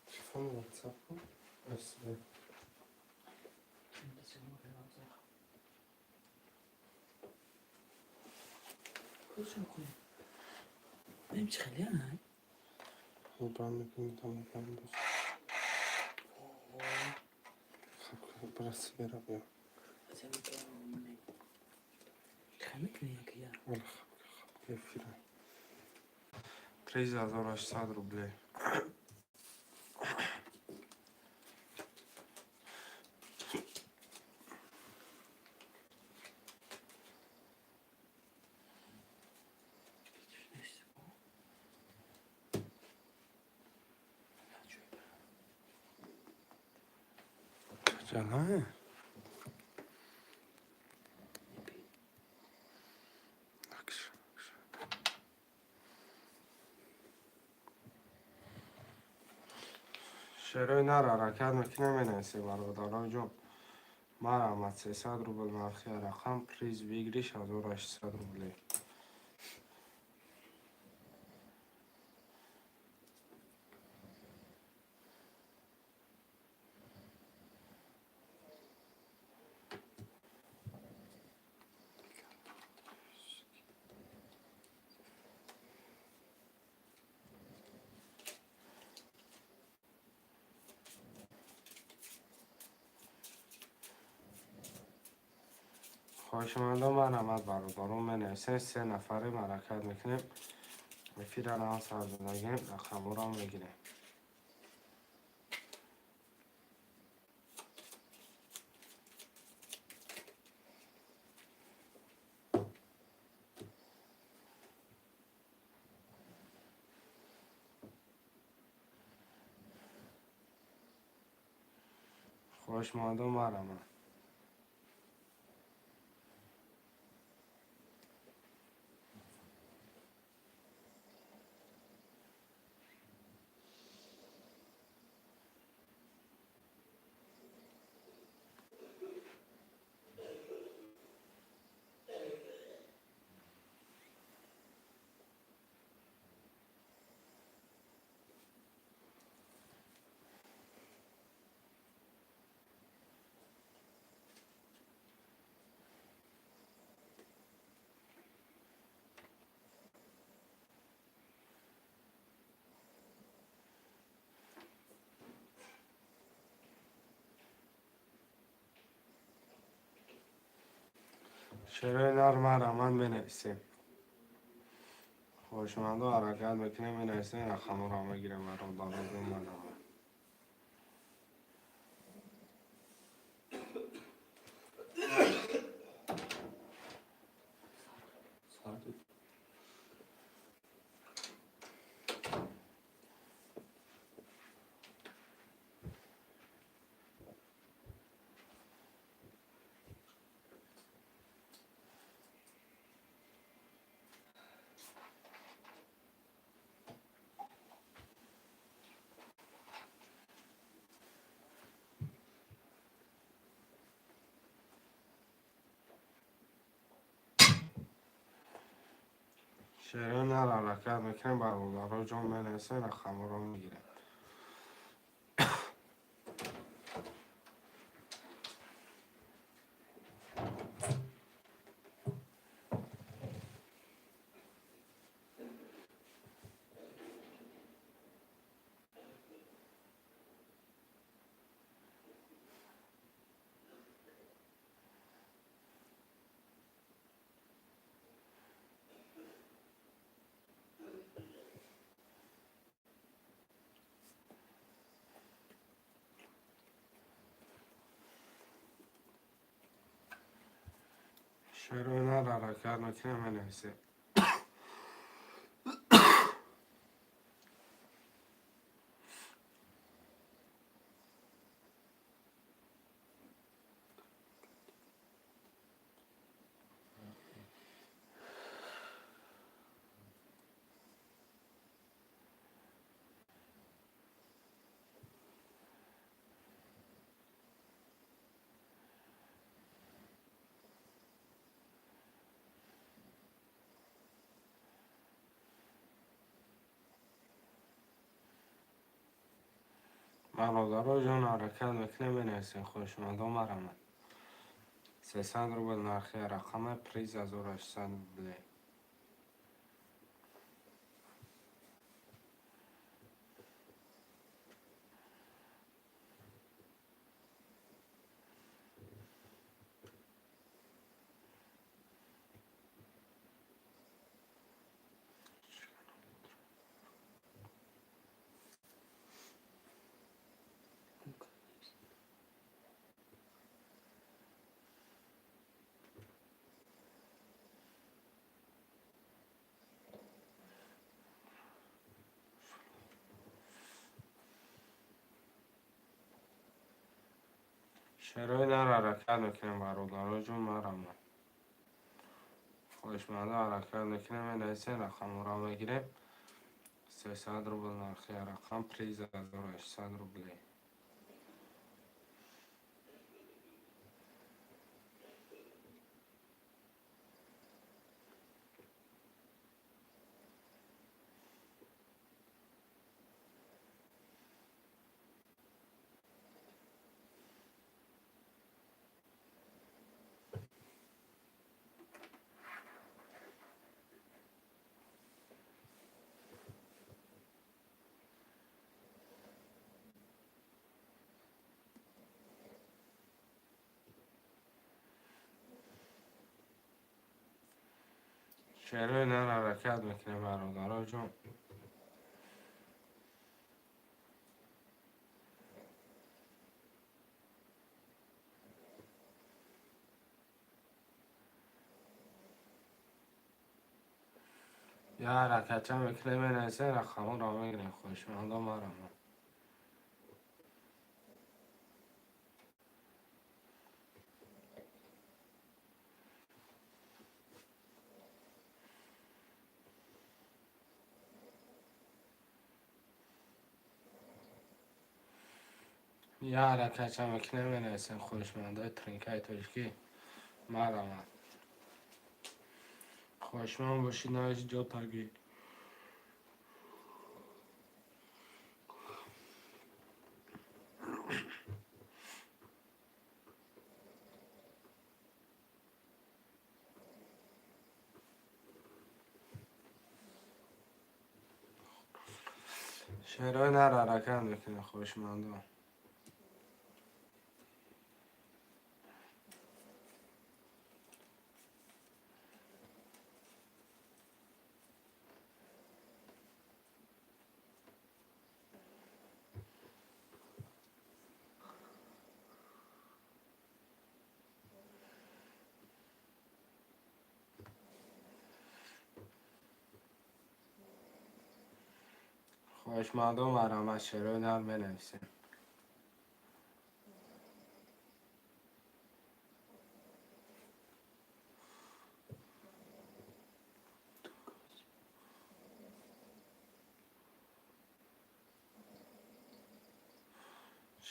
Телефон WhatsApp СБ. Бира. Эфира. 3800 рублей. Чала? Шерои нар ҳаракат мекунем, менависе, бародарои ҷон. Марҳамат, 300 рубл нархи рақам, приз выигрыш 1800 рублей. Хоҳишмандон, марҳамат, бародарон, менависем. Се нафарем, ҳаракат мекунем. Эфира нав сар додагем, рақамҳоро мегирем. Хоҳишмандон, марҳамат. Шерои нар, марҳамат, менависем. Хоҳишмандо, ҳаракат мекунем, менависем, рақамҳоро мегирем, бародарон, марҳамат. Шерои нар ҳаракат мекунем, бародаро ҷон, менависем, рақамҳоро мегирем. Шерои нар ҳаракат мекунем, менависем. Бародаро ҷон, ҳаракат мекунем, менависем. Хоҳишмандо, марамад. 300 рубл нархи рақама, приз 1800 рублей. Шерои нар ҳаракат мекунем, бародаро ҷон, марамад. Хоҳишмандо, ҳаракат мекунем, менависем, рақамҳоро мегирем. 300 рубл нархи рақам, приз 1800 рублей. Шерои нар ҳаракат мекунем, бародаро ҷон. Я ҳаракатча мекунем, менависем, рақамҳоро мегирем. Хоҳишмандо, марамад. Я ҳаракатча мекунем, менависем. Хоҳишмандои тринкаи тоҷикӣ, марамад. Хоҳишманд бошед, нависед ҷо таги. Шерои нар ҳаракат мекунем, хоҳишмандо. Хоҳишмандо, марамад, шерои нар менависем.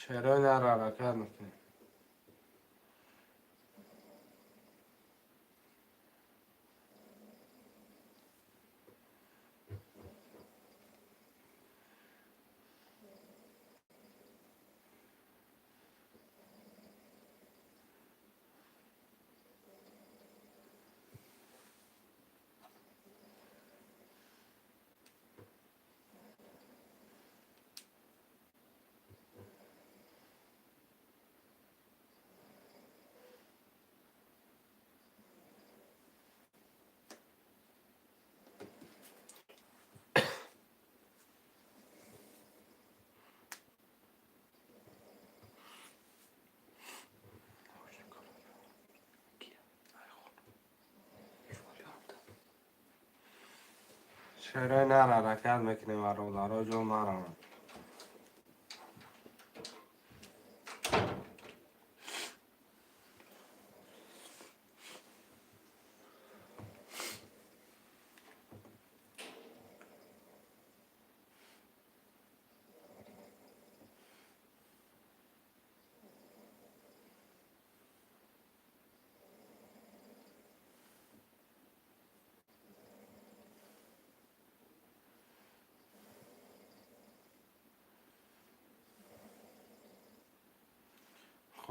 Шерои нар ҳаракат мекунем. Шерои нар ҳаракат мекунем, бародаро ҷон, марамад.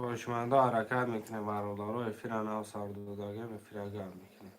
Хоҳишмандо ҳаракат мекунем, бародаро, эфира нав сар додагем, эфира гарм мекунем.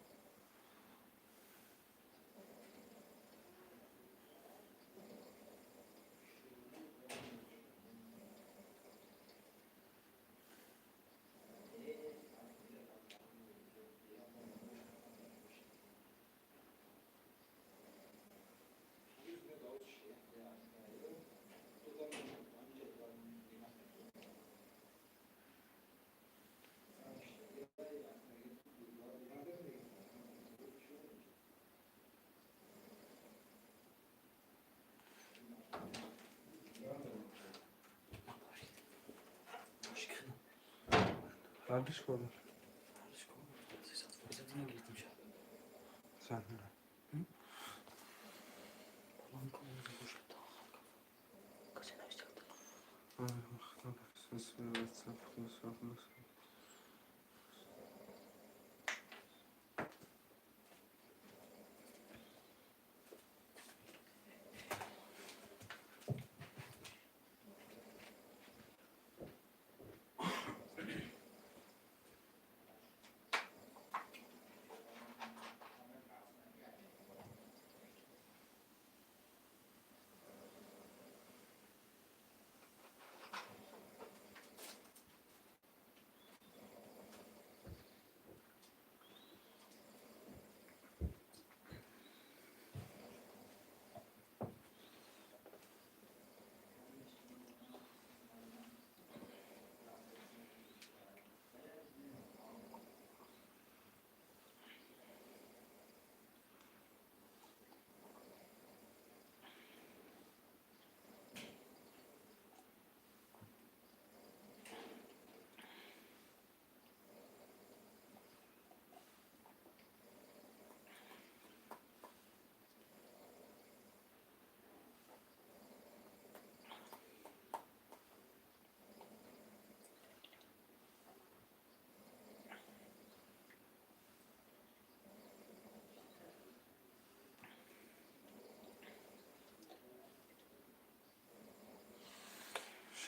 Ҳардиш кор.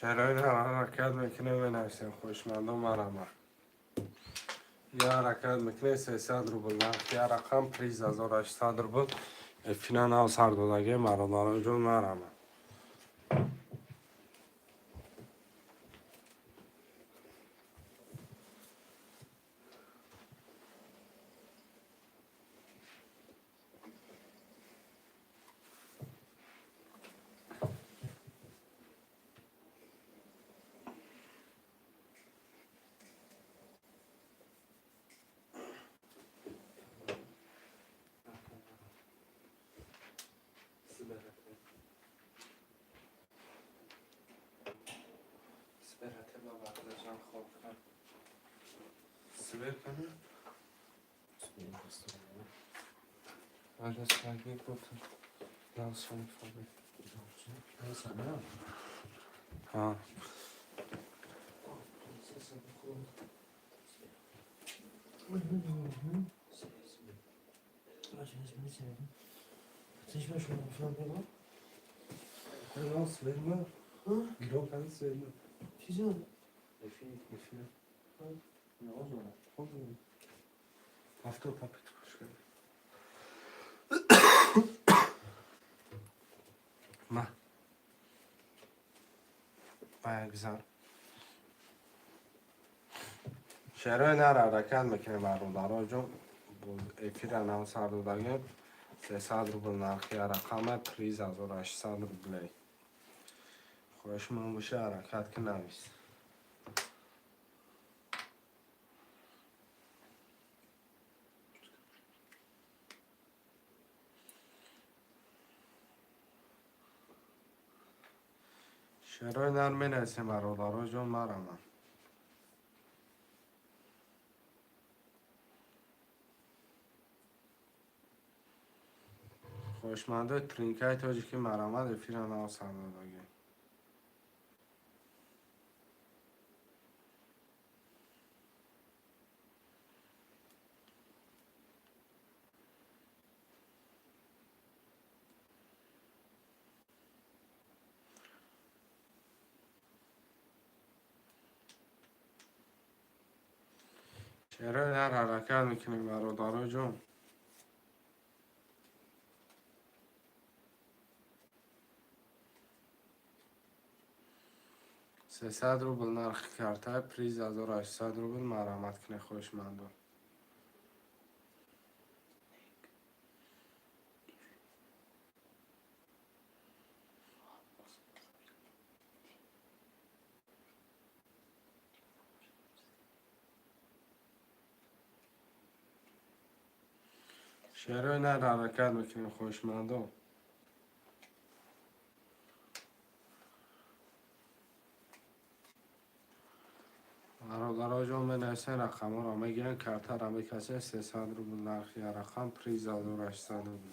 Шароит ҳаракат мекунем, менависем, хоҳишмандо марама. Я ҳаракат мекунем, 300 рубл нарх, я рақам приз 1800 рубл. Эфира нав сар додагем, бародаронҷон, марама. Ha. Ма. Гузар. Шерои нар ҳаракат мекунем, бародароҷон. Эфира нав сар додагем. 300 рубл нархи рақама, приз 1800 рублей. Хоҳишманд боша, ҳаракат ки навис. Шерои нар менависем, бародароҷон, марама. Хоҳишмандои тринкаи тоҷики марамад, эфира нав сар додагем. Шерои нар, ҳаракат мекунем, бародаро ҷон. 300 рубл нархи карта, приз 1800 рубл. Марҳамат кунед, хоҳишмандон. Шерои нар, ҳаракат мекунем, хоҳишмандон. Бародароҷон, менависен, рақамҳоро мегирен, картаро мекашен. 300 рубл нархи рақам, приз 1800 рубл.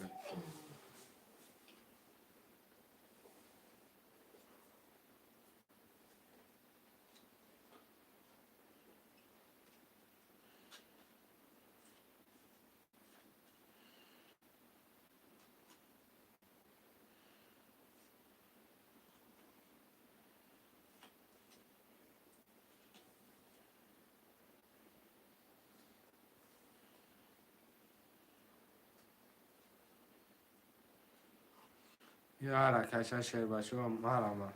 Я ҳаракатша, шербачо, марҳамат.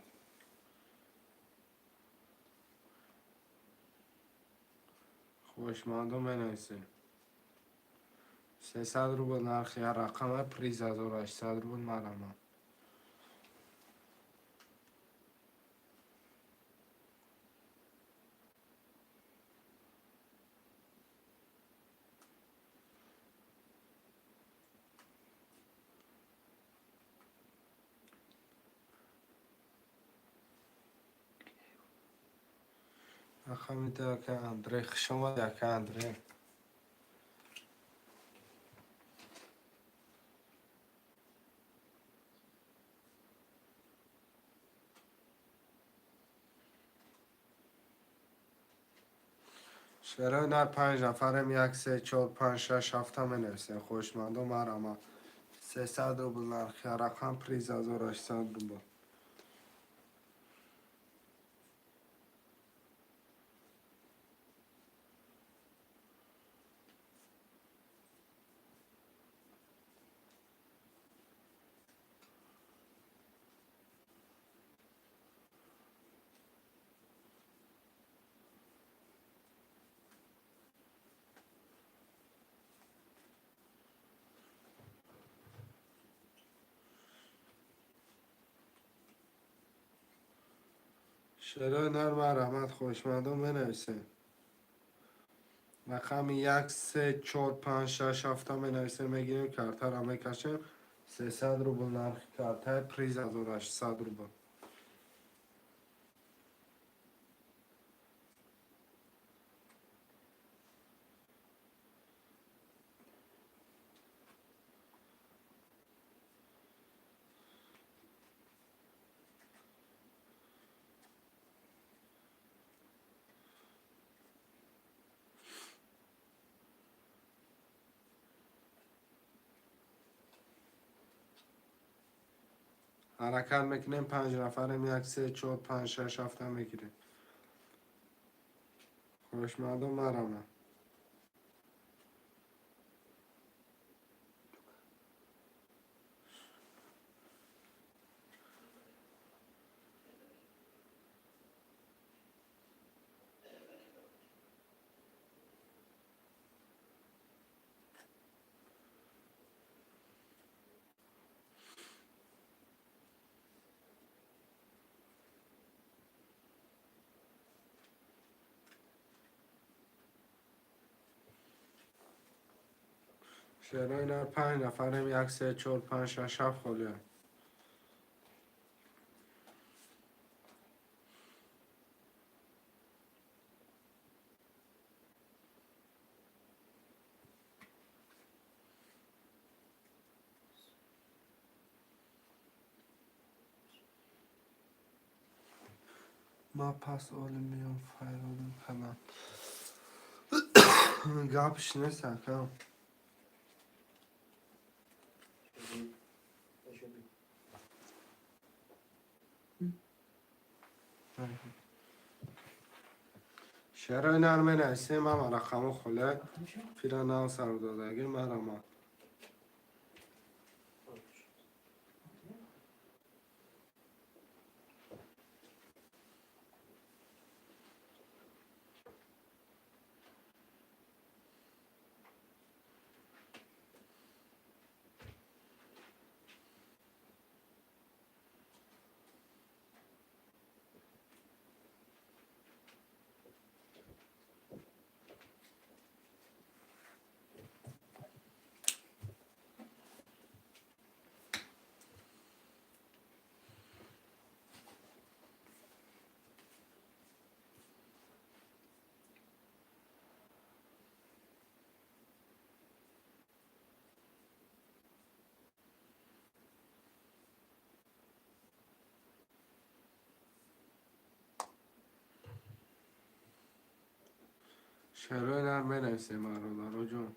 Хоҳишмандон, менависем. 300 рубл нархи ҳар рақама, приз 1800 рубл. Марҳамат. Рақами ака Андрей. Хуш омадӣ, ака Андрей. Шерои нар, панҷ нафарем. Як, се, чор, панҷ, шаш, ҳафта. Менависем, хоҳишмандон, марҳамат. 300 рубл нархи рақам, приз 1800 рубл. Шерои нар, марҳамат, хоҳишмандон, менависем. Рақами як, се, чор, панҷ, шаш, ҳафта менависем, мегирем, картаро мекашем. 300 рубл нархи картаи, приз 1800 рубл. Ҳаракат мекунем, панҷ нафарем. Як, се, чор, панҷ, шаш, ҳафта, мегирем. Хоҳишмандон, марҳамат. Шерои нар, панҷ нафарем. Як, се, чор, панҷ, шаш, ҳафт, холия. Ма пас оли меём, файродим кардам. Гапш нест, ака. Еще бы. Шерои нар менависем, ҳама рақамҳо холе. Фира нав сардодагӣ марама. Шерои нар менависем, бародароҷон.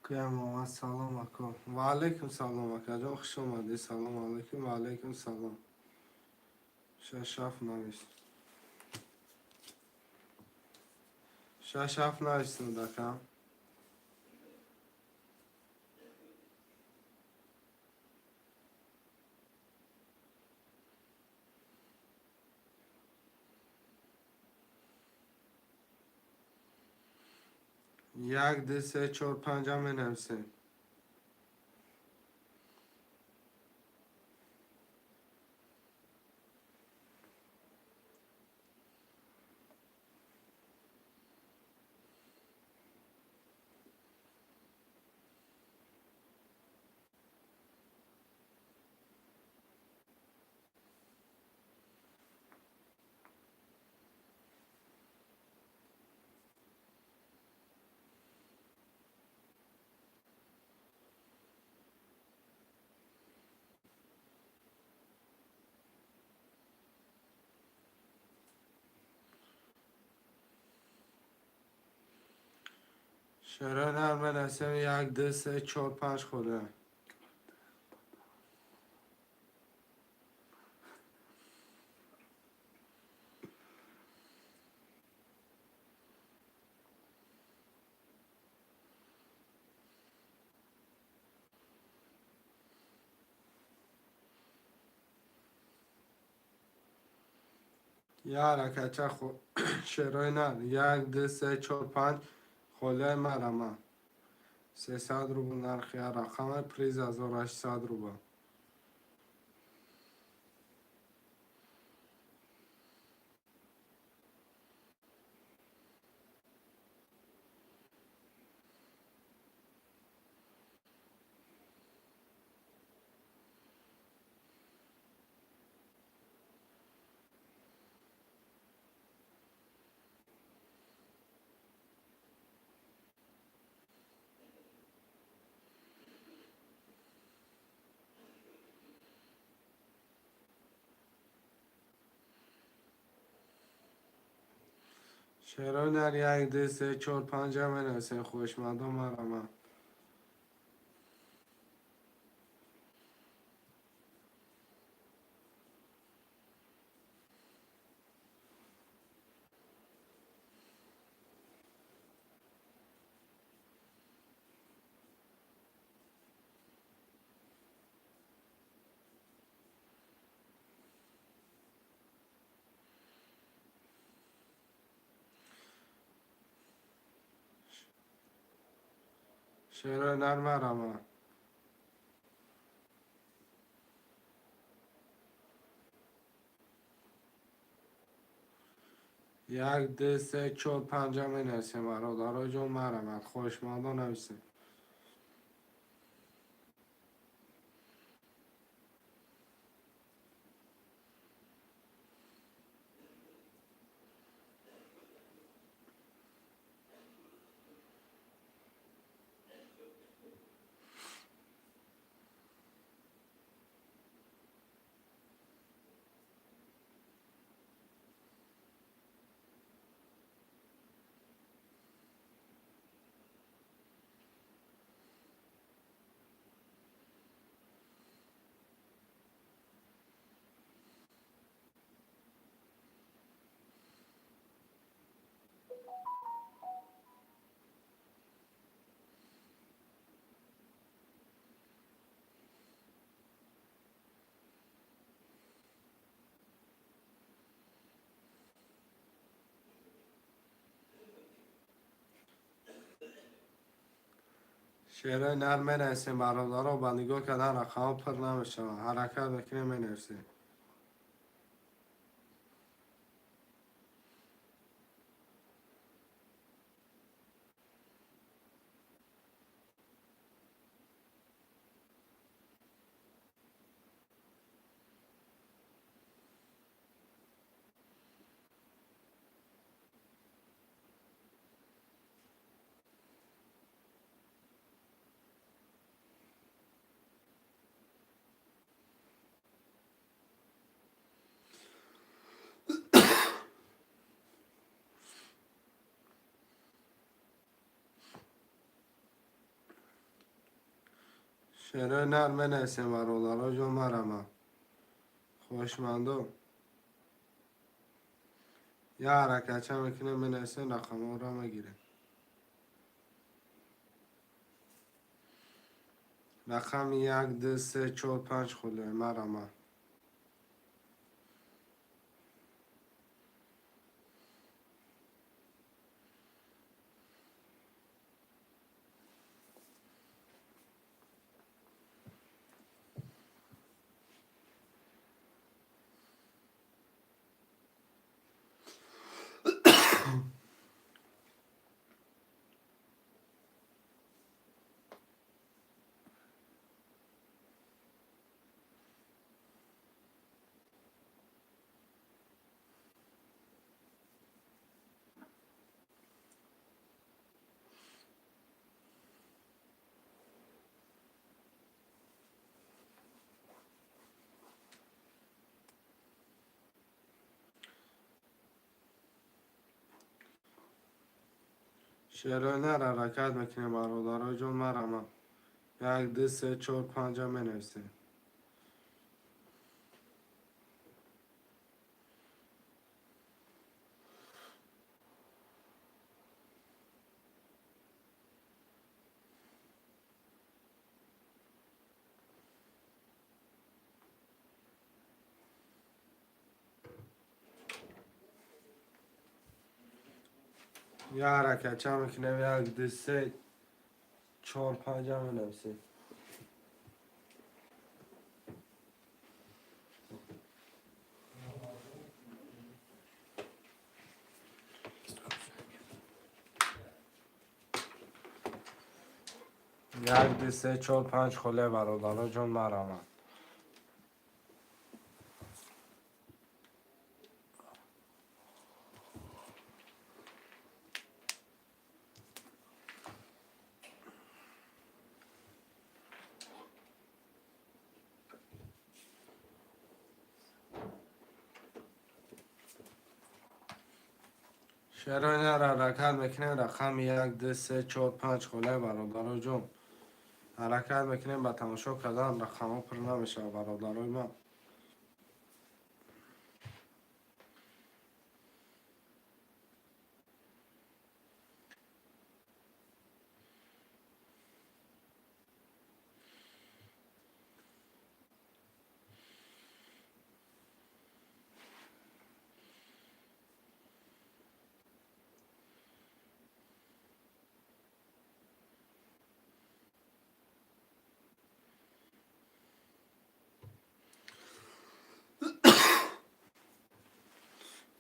Киям омад, салом ако. Ва алайкум салом, акаҷон, хуш омадӣ. Салом алайкум, ва алайкум салом. Шаш ҳафт навис. Шаш ҳафт нависед, ака. Як, ду, се, чор, панҷа менависем. Шерои нар менависем, як, ду, се, чор, панҷ холе. Як ракача шерои нар. Як, ду, се, чор, панҷ холияи марама. 300 рубл нархи ҳар рақаме, приз 1800 рубл. Шерои нар, як, ду, се, чор, панҷа менависем, хоҳишмандон марама. Шерои нар марама. Як, ду, се, чор, панҷа менависем, бародароҷон, марамад. Хоҳишмандон нависем. Шерои нар менависем, бародаро, ба нигоҳ кардан рақамҳо пур намешаванд. Ҳаракат мекунем, менависем. Шерои нар менависем, бародаро ҷон, марама. Хоҳишмандо. Я ҳаракатча мекунем, менависем, рақамҳоро мегирем. Рақами як, ду, се, чор, панҷ хуле марама. Шерои нар ҳаракат мекунем, бародаро ҷон, марама. Як, ду, се, чор, панҷа менависем. Я ҳаракатча мекунем, як, ду, се, чор, панҷа менависем. Як, ду, се, чор, панҷ холе, бародаро ҷон, марама. Шерои нар ҳаракат мекунем, рақами як, ду, се, чор, панҷ холе, бародаро ҷон. Ҳаракат мекунем, ба тамошо кардан рақамҳо пур намешавад, бародарои ман.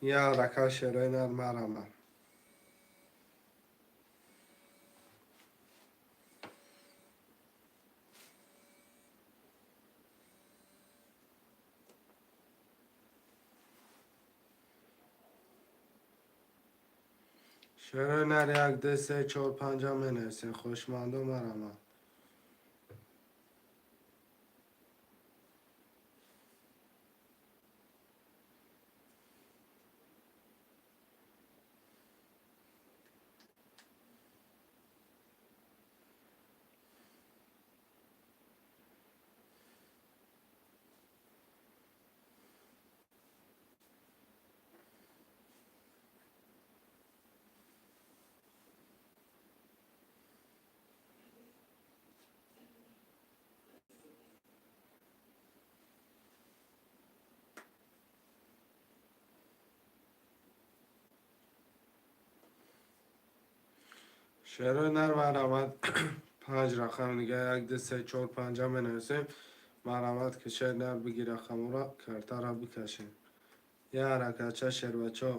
Я ҳаракат, шерои нар, марама. Шерои нар як, ду, се, чор, панҷа менависем. Хоҳишмандо, марама. Шерои нар, марама. Панҷ рақами дига, як, ду, се, чор, панҷа менависем. Марҳамат, ки шер нар биги, рақамҳоро картара бикашем. Я ҳаракатча, шербачо.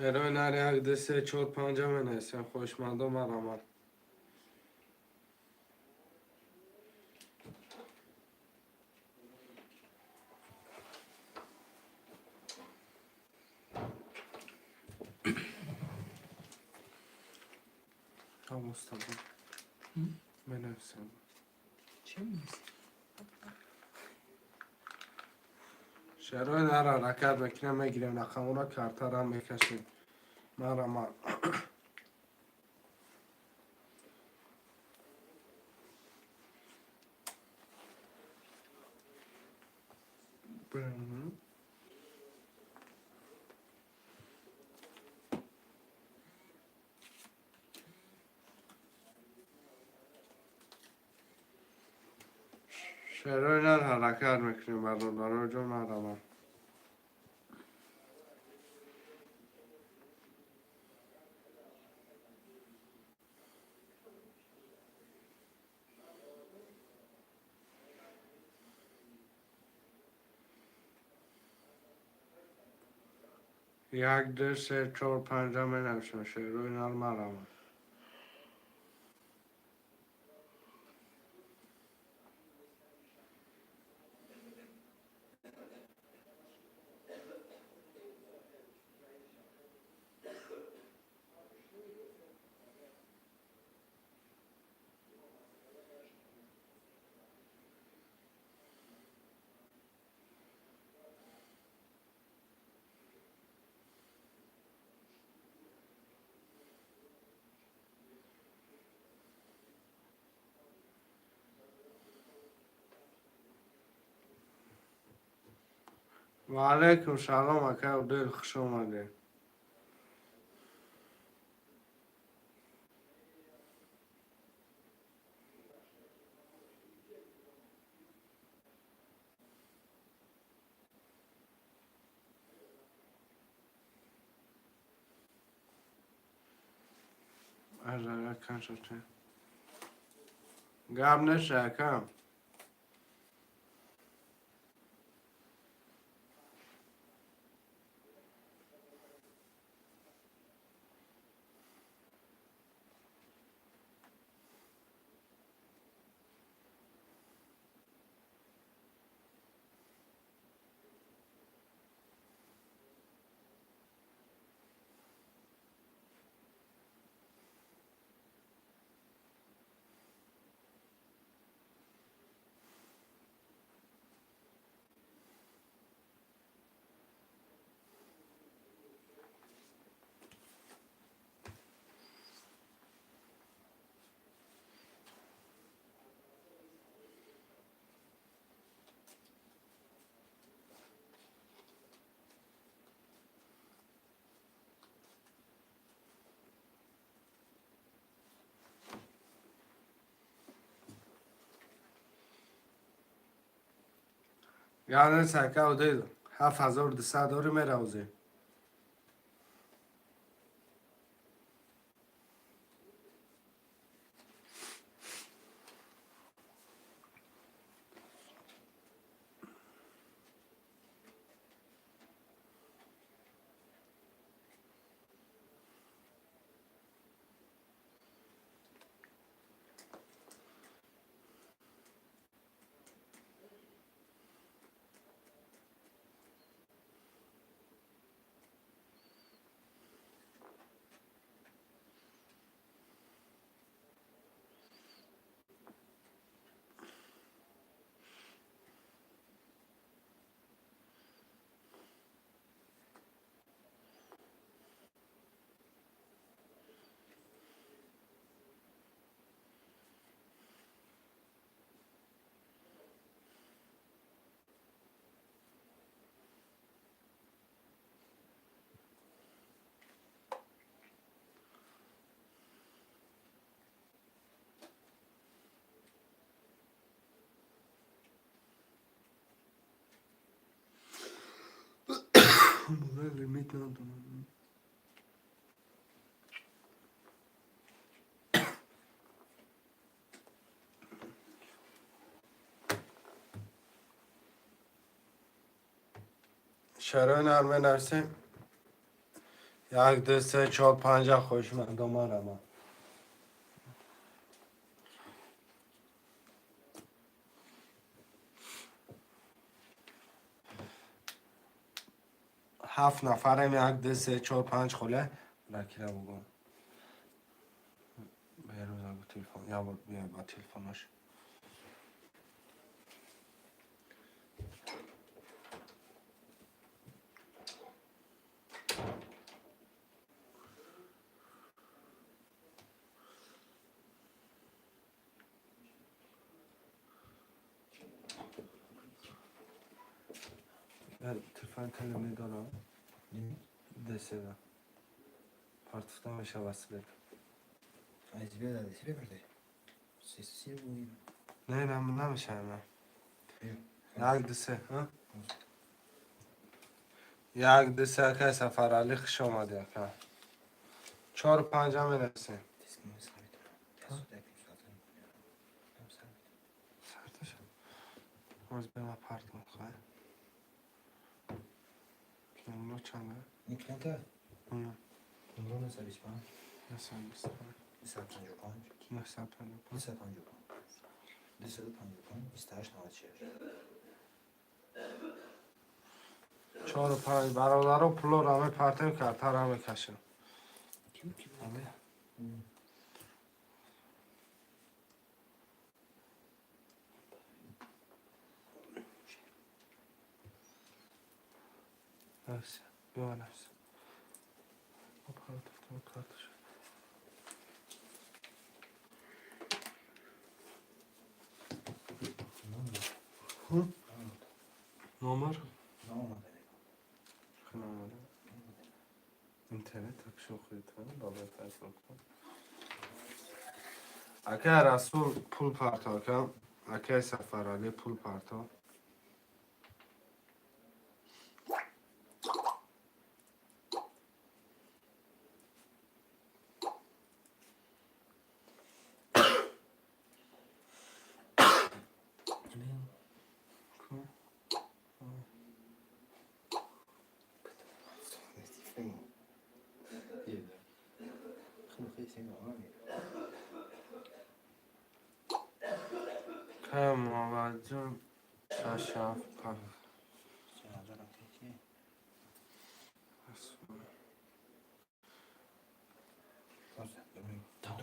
Шерои нар, як, ду, се, чор, панҷа менависем. Хоҳишмандо, марҳамат. Менависем. Чем есть? Шерои нар ҳаракат мекунем, мегирем рақамҳоро, картара мекашем. Марҳамат. Шерои нар ҳаракат мекунем, бародаро ҷон, марҳамат. Як, ду, се, чор, панҷа менависем. Шерои нар, марҳамат. Ва алайкум салом, ака Удел, хуш омадед. Гап неша, акам. Гап нест, ака Удел, 7200 дорӣ, меравзем. Лимит надорам. Шарои нар менависем. Як, ду, се, чор, панҷа. Хоҳишмандо, марама. Ҳафт нафарем. Як, ду, се, чор, панҷ холе. Ракира бугӯ. Берӯза гу, телефон як бор биё ба телефонаш. Телефон теле дорам. Деседа. Партуфта мешава свет. Аз себе бардай. Се буи. Не, намешава. Як, ду, се. Як, ду, се, акай Сафаралӣ, хуш омадӣ, ака. Чору панҷа менависем. Тискини сарит. Сарташа. Ҳоз бема партон хай. Кило чанда? Ин клиента? Номро 925. 925. 255. 955. 255. 255 28 96. Чору панҷ, бародаро, пулоро мепартем, картаро мекашем. Ким ким? Нависи, биё, нависи. Партофтам карташа. Номер? Наомада. Наомада. Интернет шӯхӣ баба тайфон кун. Ака Расул, пул парто, ака. Акай Сафаралӣ, пул парто. Ку? Кай Муҳаммадҷон, шаш, ҳафт, панҷ.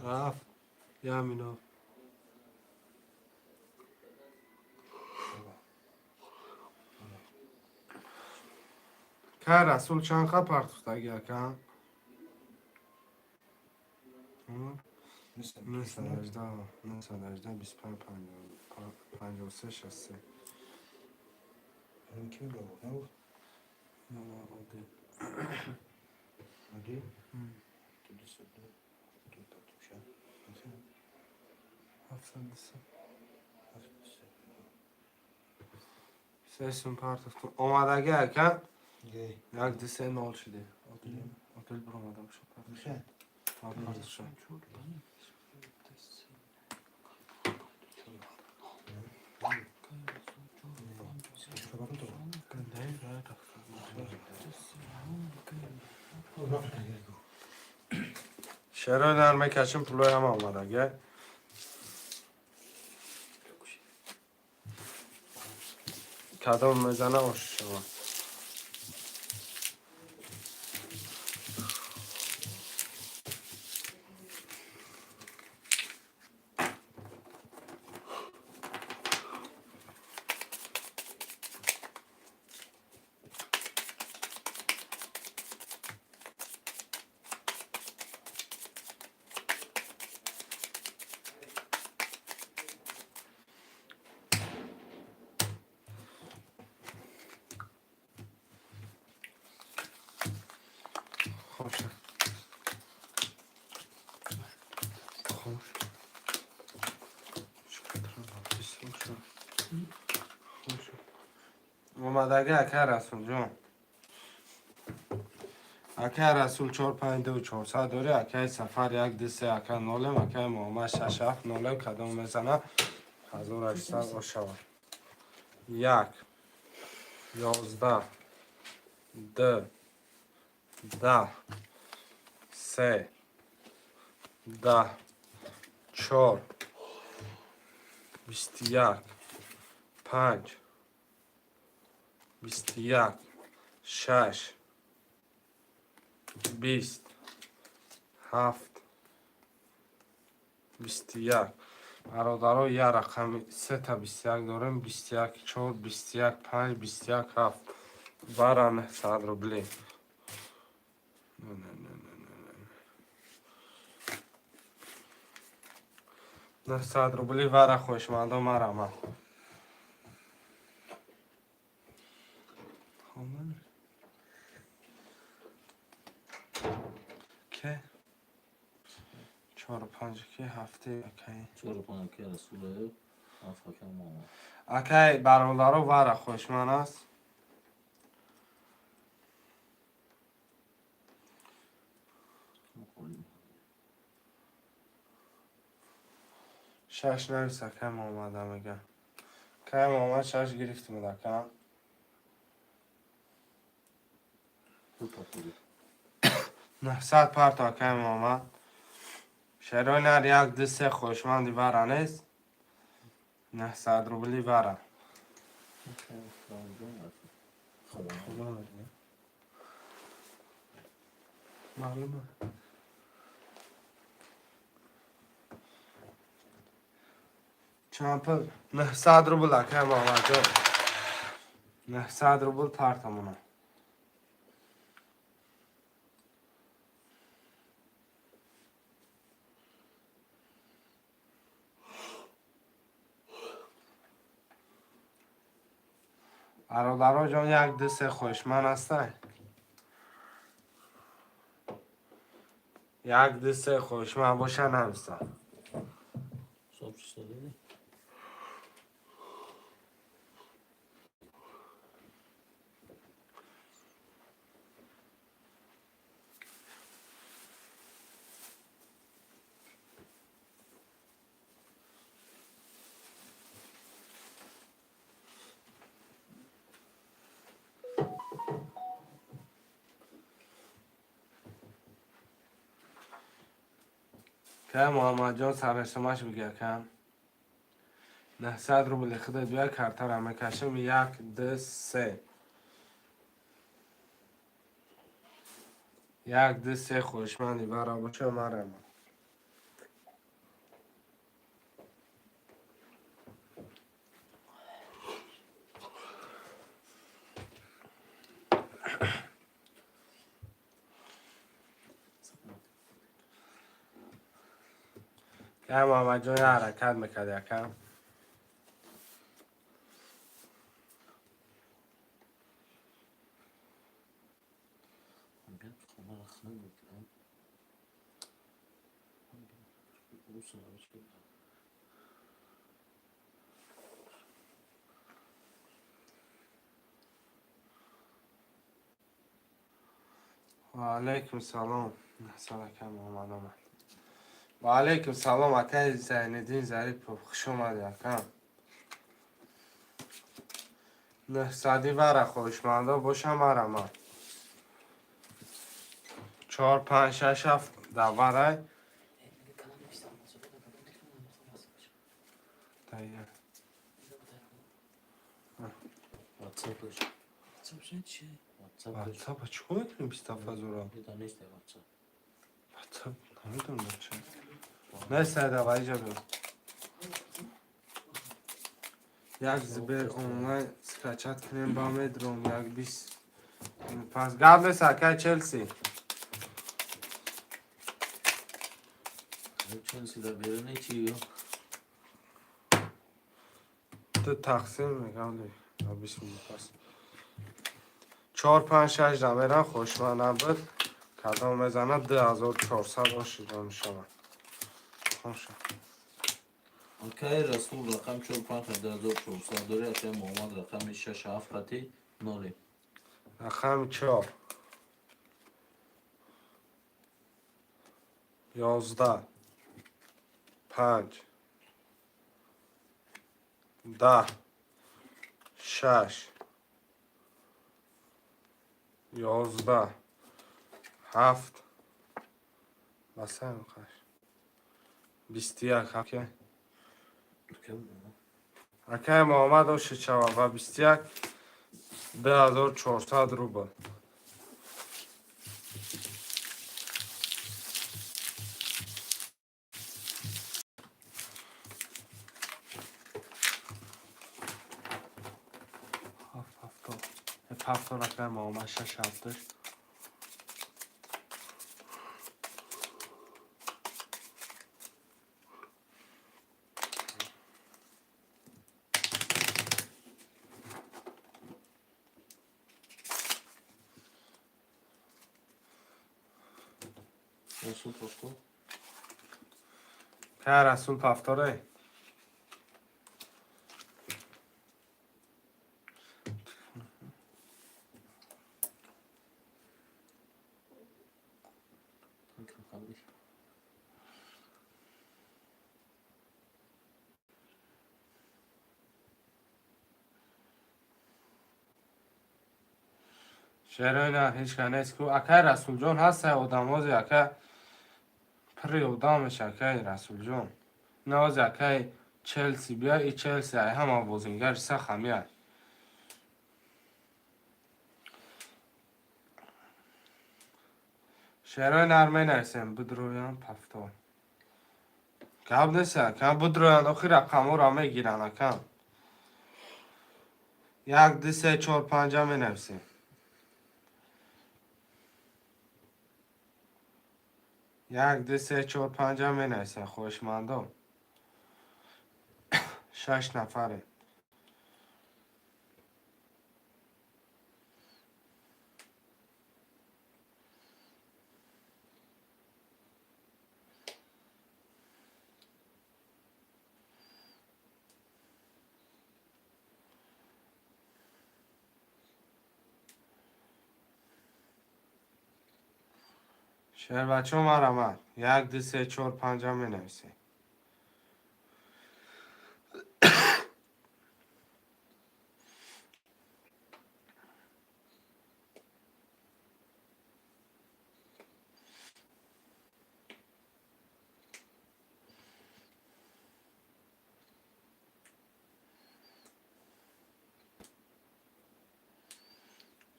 Рафт. Ямино. Кай Расул, чанд қа партуфтагӣ, ака? 918, 918, 25, 53, 63. Ки мебурд? Набуд? Одил. Одил? Ду партуша. 73. Се сум партуфтум. Омадагӣ, ака? Як, ду, се, нол шуди. Одил биромада боша. Партуша. Чор, панҷ. Се. Кай Расул, чор, панҷ, се. Не, Се, нол, кай. Шерои нар мекашим, пулоям омадагӣ. Кадом мезана, ош шава. Хоша. Хош. Хош. Омадагӣ, ака Расулҷон? Акай Расул 4 5 2 400 дори, акай Сафар 1 2 3 ака нолем, акай Муҳаммад 6 7 нолем, кадом мезана 1800 ошава. 1 11 2 10 3 10 4 21 5 21 6 20 7 21. Бародаро, як рақами сета 21 дорем: 21 4, 21 5, 21 7. Бара 900 рубли. Не, не, не, не, не, не. 900 рубли вара, хоҳишмандо, марама. Хондан ке чору панҷ ки ҳафти акай. Чору панҷ ки Расуле, ҳафт ака Муҳаммад. Акай бародаро, вара хоҳишманд аст. Мухолим. Шаш навис, акай Муҳаммада мега. Акай Муҳаммад шаш гирифтимуд, ака. Ду патури. 900 парто, акай Муҳаммад. Шерои нар, як ду се хоҳишманди вара нест. 900 рубли вара. Худо. Маълума. Чанд пул? 900 рубл, акай Муҳаммадҷон. 900 рубл партамона. Бародаро ҷон, як ду се хоҳишманд ҳастай? Як ду се хоҳишманд боша, нависам. Ҳисоб чиста дидӣ? Ка Муҳаммадҷон сарашомаш бигӯ, кам. 900 рубли худат бия, картара мекашем: як ду се. Як ду се хоҳишманди вара боша, марама. Ка Муҳаммадҷон я ҳаракат мекард, якам. Биё, хонаро хунук мекунам. Русо навишта. Ва алайкум салом. Ҳасан ака Муҳаммад омад. Ва алайкум салом, акаи Зайниддин Зарипов, хуш омадӣ, акам. 900 вара хоҳишмандо боша, марама. Чор панҷ шаш ҳафт даварай. Тайя. WhatsApp-аш. WhatsApp-аш. WhatsApp чӣ кор мекунӣ 27 ҳазора? Дида нест WhatsApp. WhatsApp намедонам чӣ. Нест, давай иҷа биё. Як Сбер онлайн скачать кунем, ба медром як 20 пас гап нест, акай Челси. Челси дар беруне чи ё? Ту тақсим мегам 20 минут пас. Чор панҷ шаш дамерам хушманд набуд. Кадом мезанад 2400 ошида мешавад. Хоша. Акай Расул рақам 4 5 2400 дори, акай Муҳаммад рақами 6 7 хати ноле. Рақами чор. 11, 5, 10, 6, 11, 7, басаем қаш. 21 ака. Акай Муҳаммад ошичава ба 21 2400 рубл. Ҳафт ҳафтод. Ҳафтод акай Муҳаммад, шаш ҳафташ. Расул пафтор. Ка Расул пафторе? Шерои на ҳеҷ ка нест ку. Акай Расулҷон ҳаста одамози ака пирри одамеш акай Расулҷон. Навози акай Челси бия и Челси ай ҳама бозингари сах ҳамия. Шерои нар менависем бидроян пафтор. Гап нест ака бидроян охир рақамҳоро мегиранд ака. Як, ду, се, чор, панҷа менависем. Як, ду, се, чор, панҷа менависем хоҳишмандон. Шаш нафарем. Шербачо марамад. Як, ду, се, чор, панҷа менависем.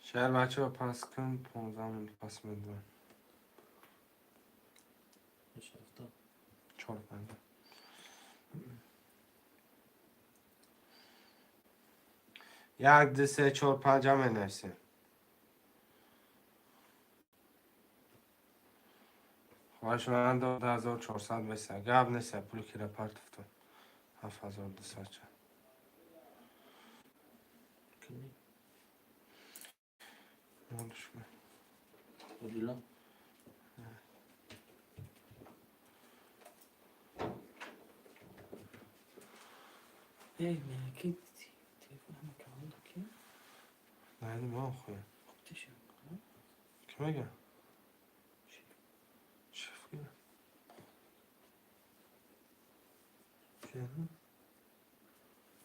Шербачо пас кун 15 минут пас медонам. Чор панҷа. Як, ду, се, чор, панҷа менависем. Хоҳишманд 2400 беса. Гап нест, пули кира партофтам. 7200 ча. Молишме. Одила. Эй, ки телефон ҳама канал ки? Не, мо хуя. Хуб тишам. Ки мега? Шеф ки? Ки?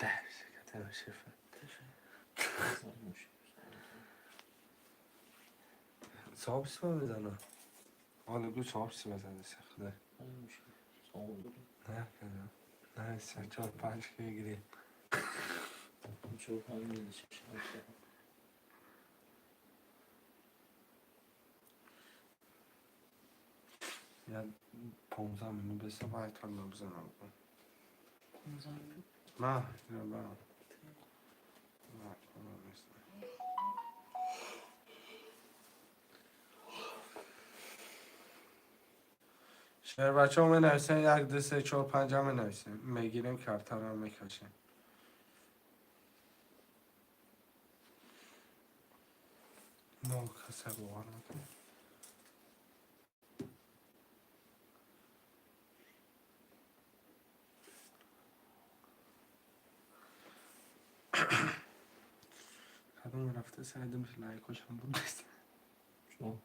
Дар шаката шеф. Соҳиб сима мезана. Ҳоло гу соҳиб сима зада сахта. Не, не, се, чор, панҷ ки гири. Чор, панҷ шаш, ҳафт. Я 15 минут беса байтон бизанам. 15 минут. На, я барам. На, нест. Шербачо менависем як, ду, се, чор, панҷа менависем. Мегирем картаро мекашем. Но каса бовар накунед. Кадом рафта сайдам лайкошам буд. Чо?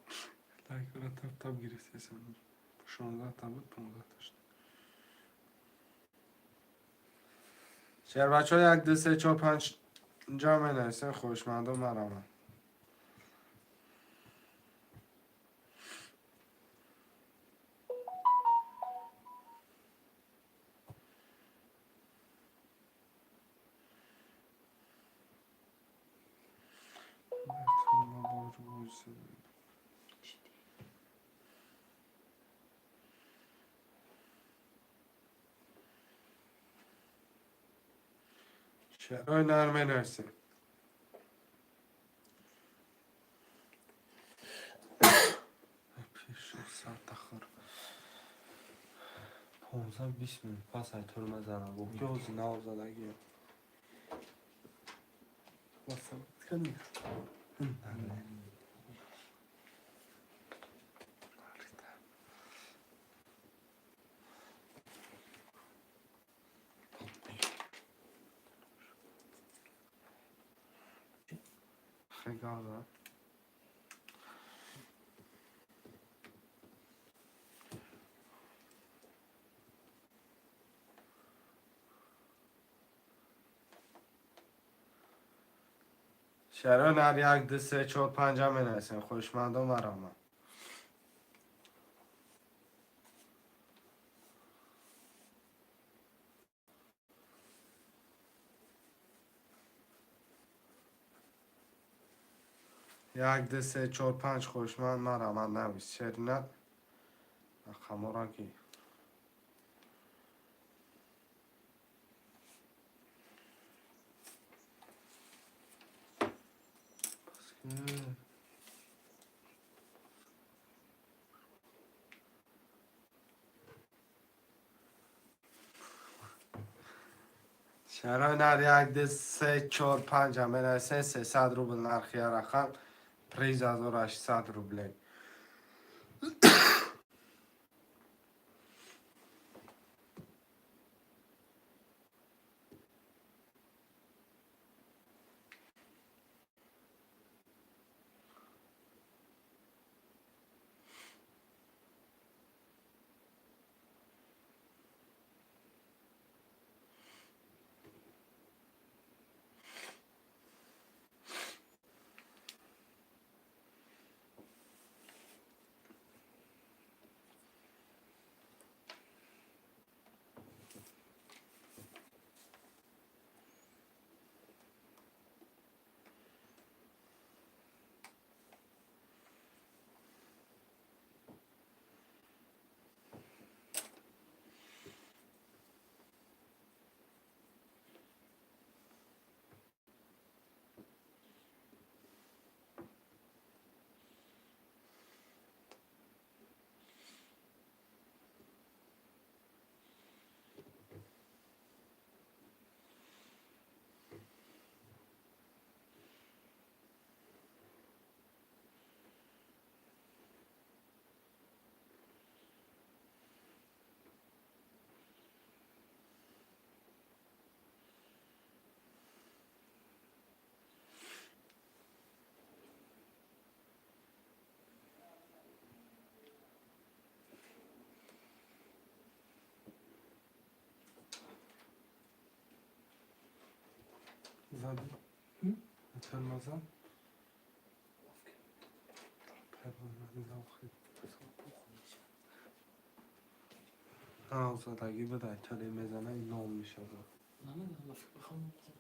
Лайкора тап тап гирифтесам. 16 та буд, 15 та шуд. Шербачҳо, як, ду, се, чор, панҷ ҷа менависем. Хоҳишмандон, марамад. Шерои нар менависем. Сар тахор 15-20 минут пас айтор мезанам. Ки ҳози нав задагиям. Кани. Хегаза. Шаро нар, як, ду, се, чор, панҷа менависем. Хоҳишмандон, марамад. Як, ду, се, чор, панҷ. Хоҳишманд, марамад, навис. Шеринат, рақамора ки. Шарои нар, як, ду, се, чор, панҷа менависем. 300 рубл нархи рақам, приз 1800 рублей. Задӣ? Тормоза? Задагӣ буда, торе мезана, нол мешавад. Намедонам, фикр бихоҳам. Намехоҳам.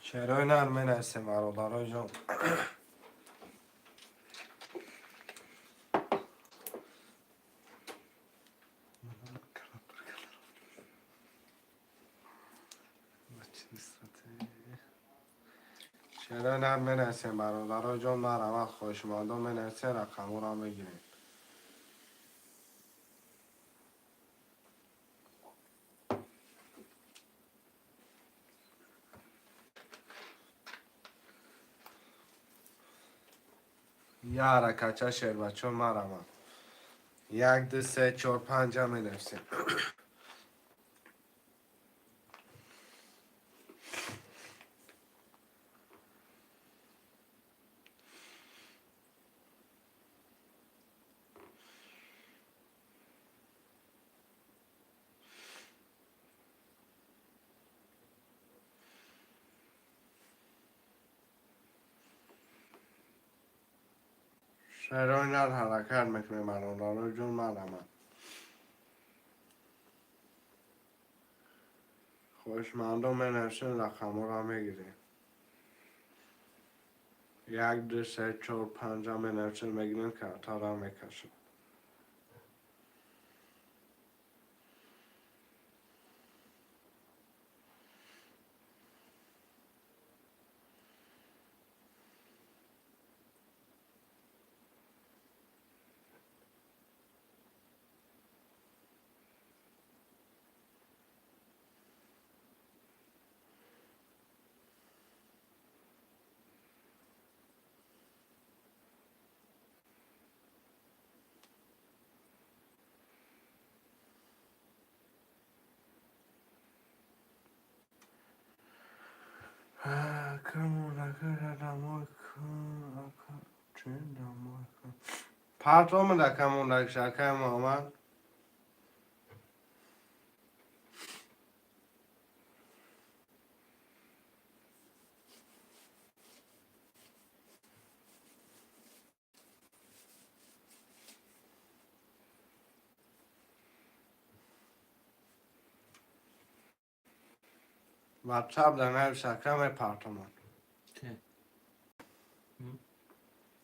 Шерои нар менависем, бародарои ҷон. Шерои нар менависем, бародарои ҷон, марҳамат, хоҳишмандон, менависем, рақамҳоро мегирем. Я ҳаракатча, шербачо, марамад. Як, ду, се, чор, панҷа менависем. Шерои нар ҳаракат мекунем, бародарои ҷон, марамад. Хоҳишмандон менависем, рақамҳоро мегирем. Як, ду, се, чор, панҷа менависем, мегирем, картаро мекашем. Партомада камондак, шакай Муҳаммад. Ватсап да навис, ака, мепартомад. Ке?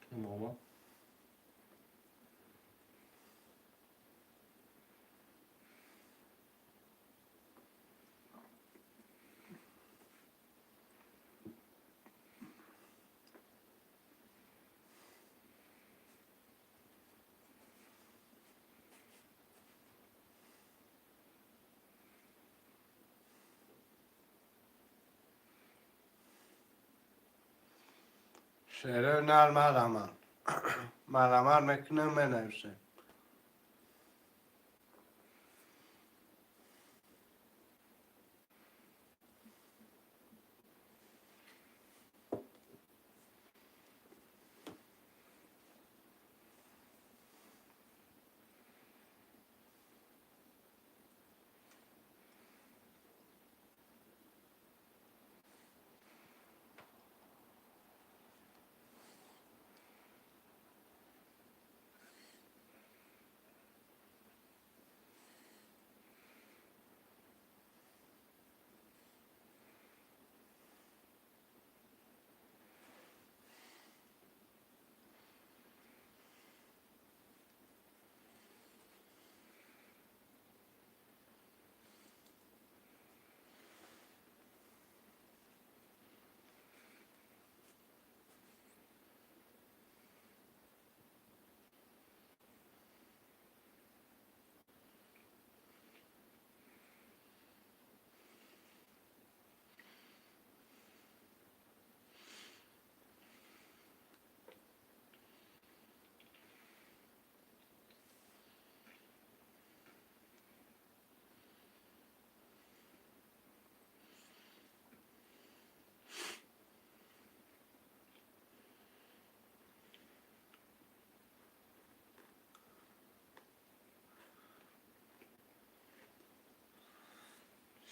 Ке, Муҳаммад? Шерои нар, марамад. Марамад мекунем, менависем.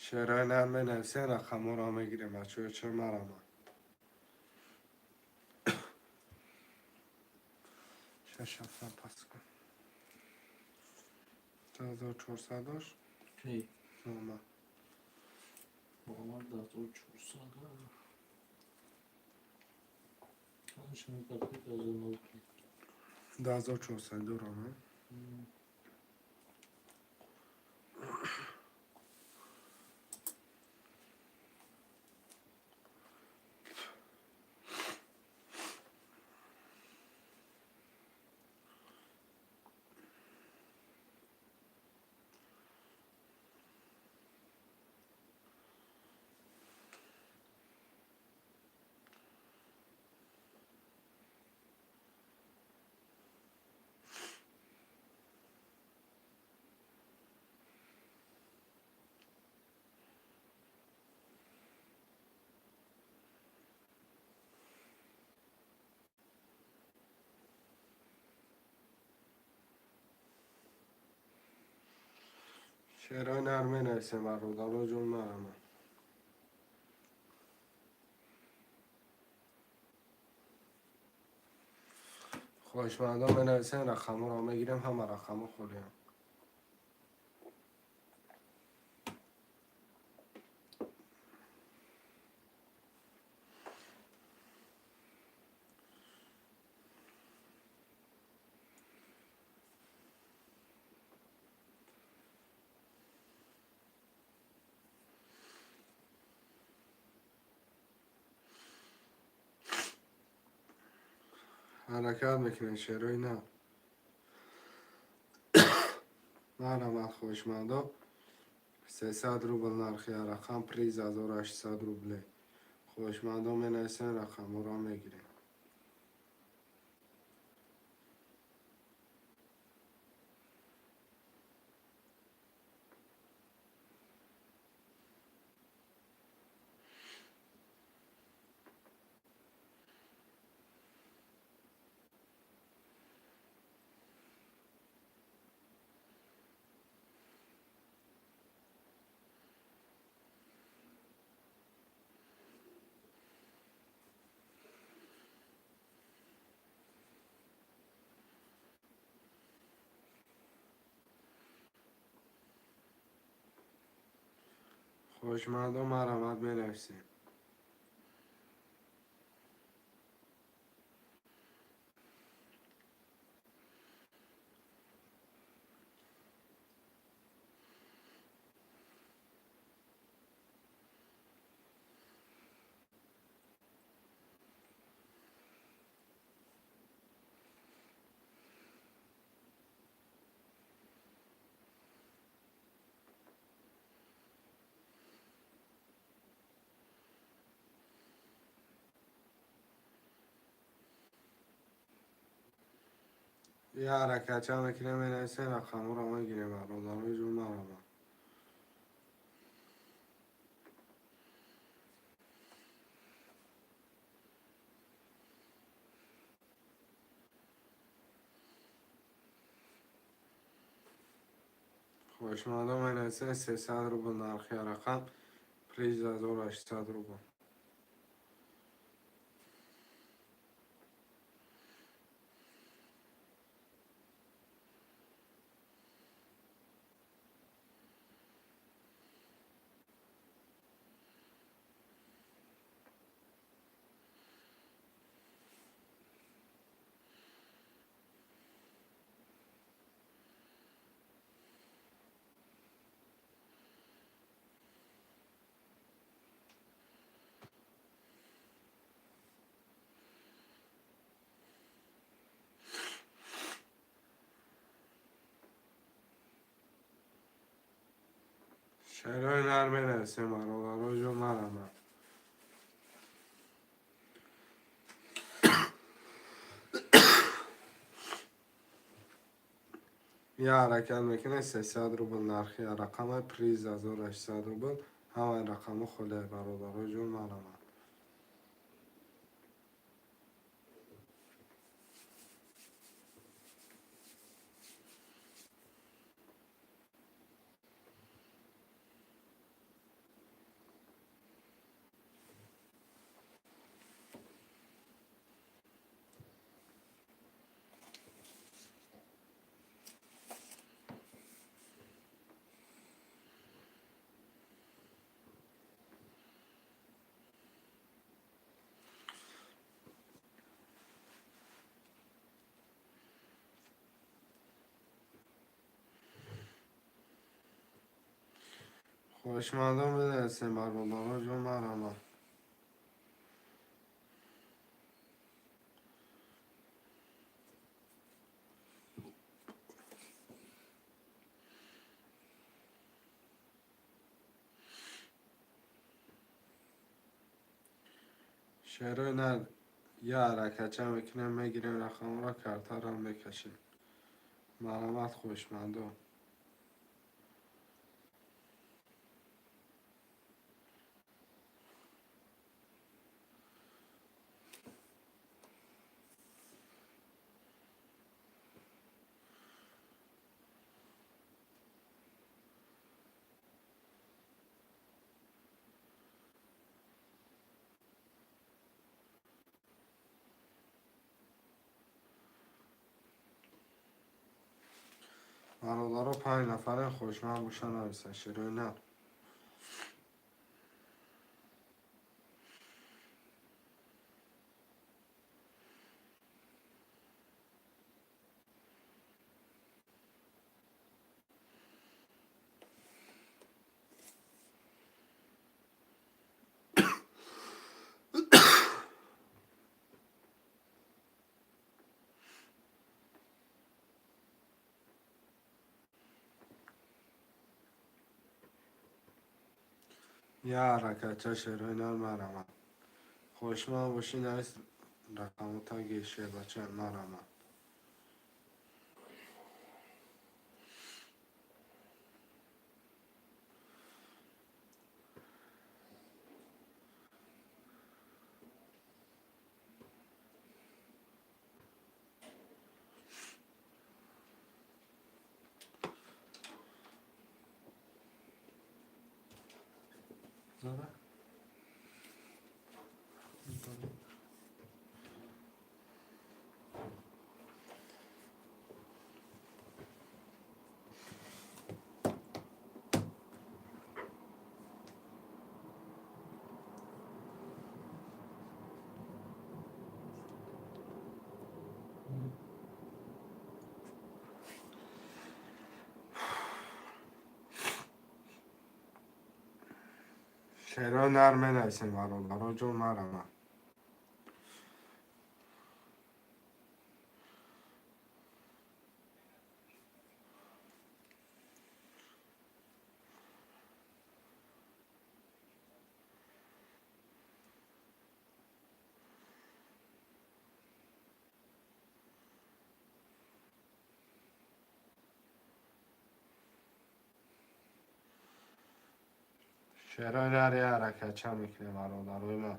Шерои нар менависем, рақамҳоро мегирем, бачаҳо, чо, марамад. Шаш, ҳафта пас кун. 1400 дошт? Ки? Муҳаммад. Муҳаммад 1400. Шумо какой 2009? 2400 дорам. Шерои нар менависем, бародаро ҷон, марама. Хоҳишмандон менависем, рақамҳоро мегирем, ҳама рақамҳо холиам. Ҳаракат мекунем, шерои нар. Марҳамат, хоҳишмандо, 300 рубл нархи рақам, приз 1800 рублей. Хоҳишмандо менависем, рақамҳоро мегирем. Хоҳишмандо, марҳамат, менависем. یه حرکت هم میکنیم، менависем, рақамҳоро мегирем, бародарои ҷон, марҳамат. Хоҳишмандон менависем, 300 рубл нархи рақам, приз 1800 рубл. Шерои нар менависем, бародаро ҷон, марҳамат. Я ҳаракат мекунем, 300 рубл нархи рақама, приз 1800 рубл. Ҳамаи рақамҳо холия, бародаро ҷон, марҳамат. Хоҳишмандон менависем, бародаро ҷон, марҳамат. Шерои нар я ҳаракатча мекунем, мегирем рақамҳоро, картаро мекашем. Марҳамат, хоҳишмандон. Бародаро, панҷ нафаре хушманд боша, нависа шерои нар. Я ҳаракатча, шерои нар, марама. Хушманд бошӣ, навис рақаму таги шербача, марама. Зара? Шерои нар менависем, бародаро ҷон, марама. Шерои нар, я ҳаракатча мекунем, бародарои ман.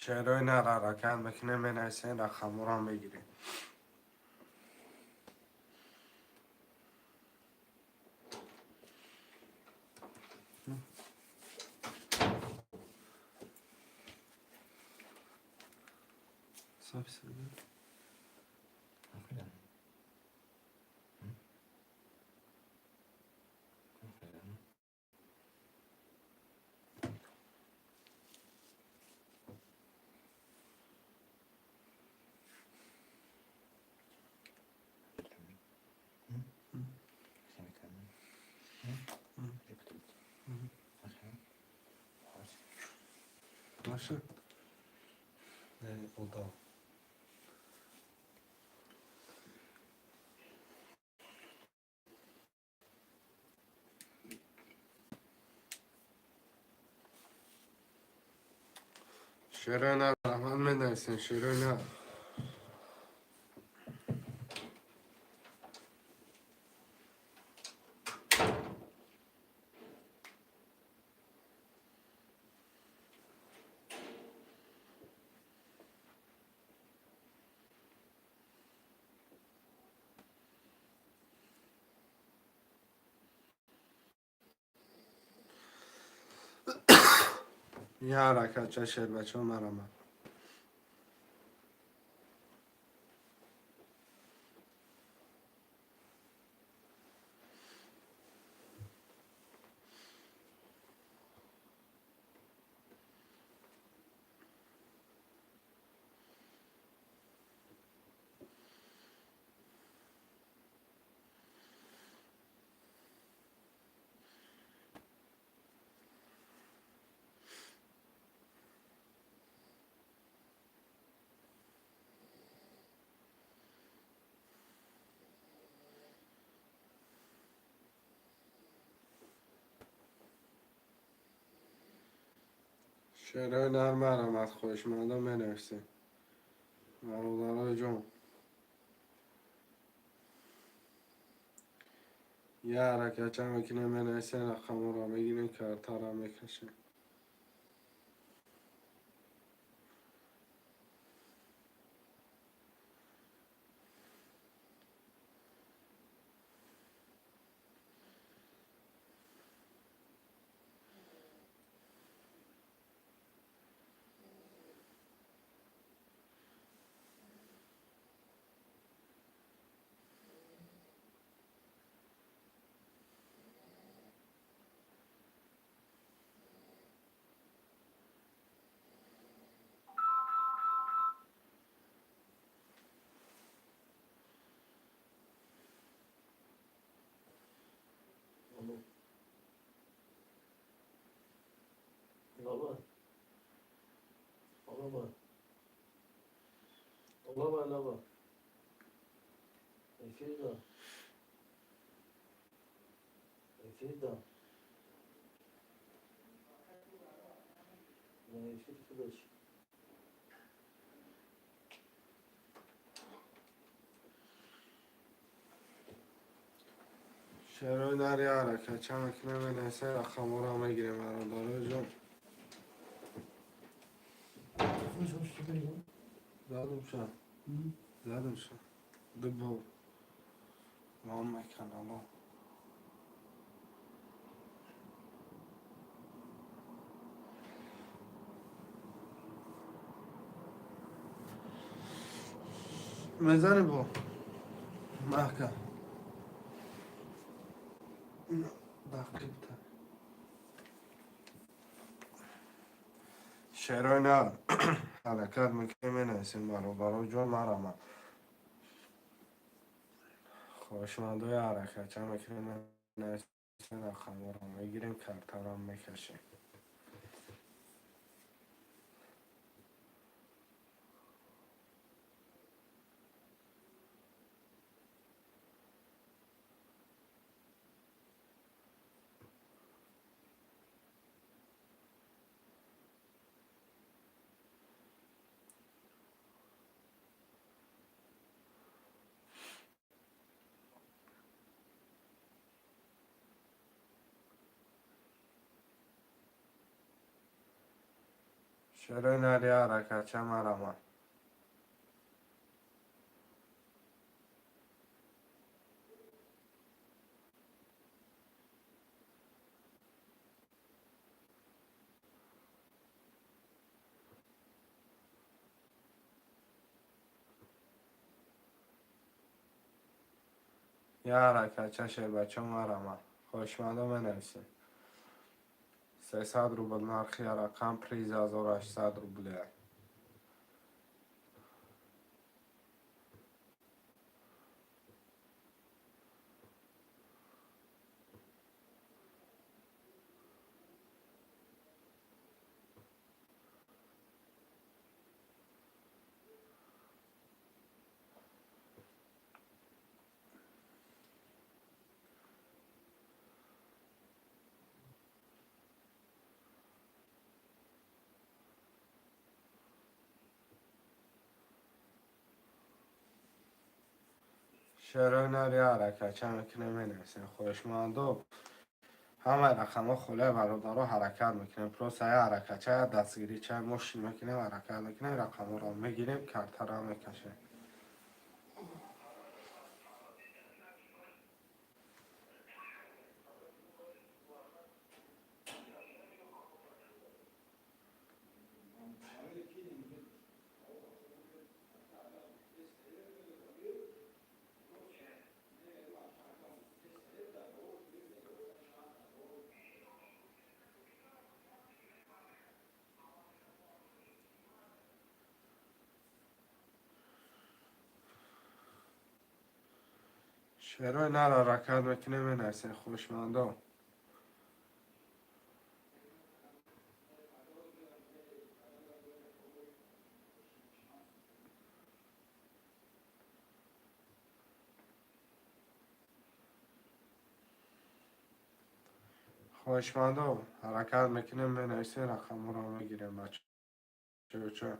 Шерои нар ҳаракат мекунем, менависем, рақамҳоро мегирем. Наша? Не, отдал. Шерои нар, раҳмат, менависем, шерои нар. Я ҳаракатча, шербачо, марама. Шерои нар марҳамат, хоҳишмандо, менависем. Бародарои ҷон, я ҳаракатча мекунем, менависем, рақамҳоро мегирем, картаро мекашем. Алло. Лаба. Лаба. Лаба, лаба. Эфирда. Эфирда. На эфир худаш. Шерои нар я ҳаракатча мекунем, менависем, рақамҳоро мегирем, бародарои ҷон. Хуш хуш шуда. Задум ша. Задум ша. Ду бор. Ман меканало. Мезанӣ бо? Маҳкам. Дақиқта. Шерои нар ҳаракат мекунем, менависем, бародарои ҷон, марҳамат. Хоҳишмандои ҳаракатча мекунем, менависем, рақамҳоро мегирем, картаро мекашем. Шерои нар я ҳаракатча, марҳамат. Я ҳаракатча, шербача, марҳамат. Хоҳишмандо, менависем. 300 рубл нархи рақам, приз 1800 рубле. Шерои нар я ҳаракатча мекунем, менависем. Хоҳишмандо, ҳамаи рақамҳо холия, бародаро, ҳаракат мекунем. Просто я ҳаракатча, я дастгирича мошин мекунем, ҳаракат мекунем, рақамҳоро мегирем, картаро мекашем. Шерои нар ҳаракат мекунем, менависем, хоҳишмандо. Хоҳишмандо, ҳаракат мекунем, менависем, рақамҳоро мегирем, бачаҳо.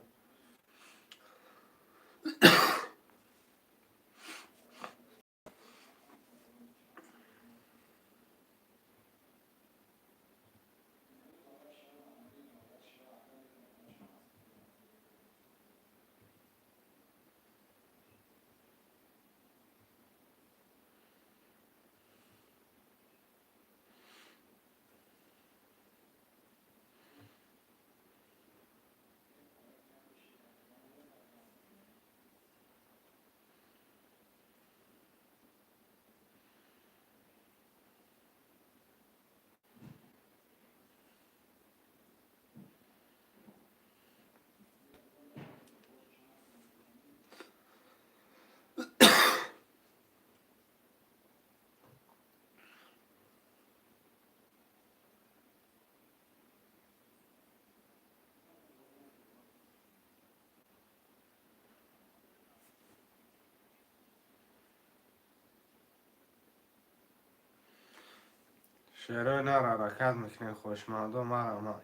Шерои нар, ҳаракат мекунем, хоҳишмандо, марҳамат.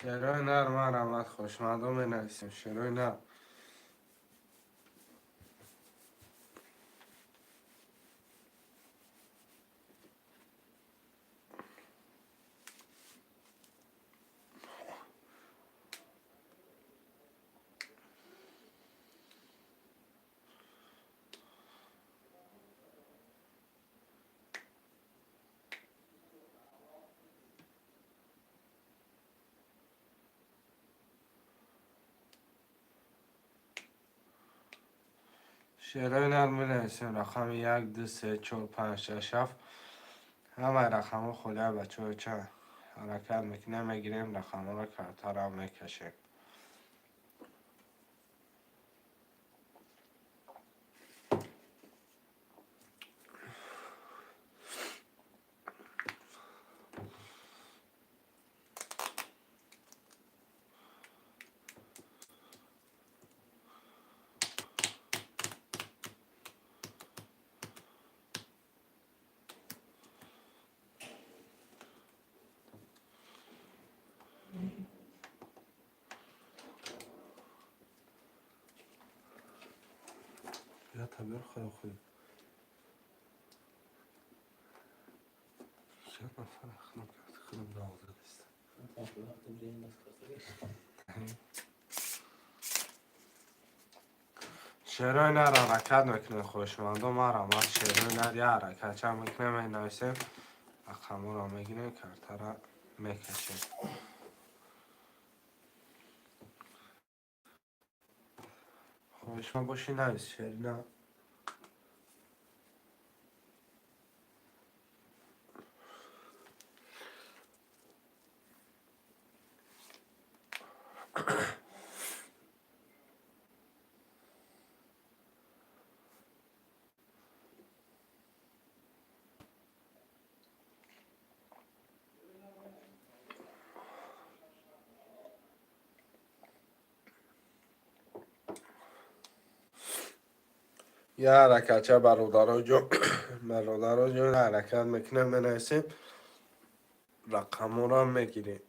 Шерои нар, марҳамат, хоҳишмандо, менависем. Шерои нар. Шерои нар, менависем рақами як, ду, се, чор, панҷ, шаш, ҳафт. Ҳамаи рақамҳо холия, бачаҳо, ча ҳаракат мекунем, мегирем рақамҳоро, картаро мекашем. Я табер хоҳӣ. Чанд нафар худам кард, худам навзадист. Шерои нар, ҳаракат мекунем, хоҳишмандо, марҳамат. Шерои нар, я ҳаракатча мекунем, менависем, рақамҳоро мегирем, картаро мекашем. Хоҳишманд бошӣ, навис, шери нар. Я ҳаракатча, бародароҷон, бародароҷон, ҳаракат мекунем, менависем, рақамҳоро мегирем.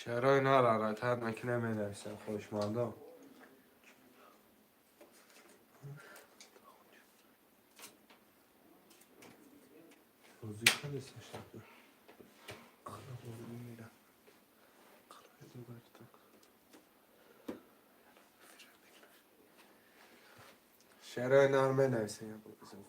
Шерои нар ҳаракат мекунем, менависем, хоҳишмандо. Бозӣ кардеста шаб. Мира. Шерои нар менависем, я бизон.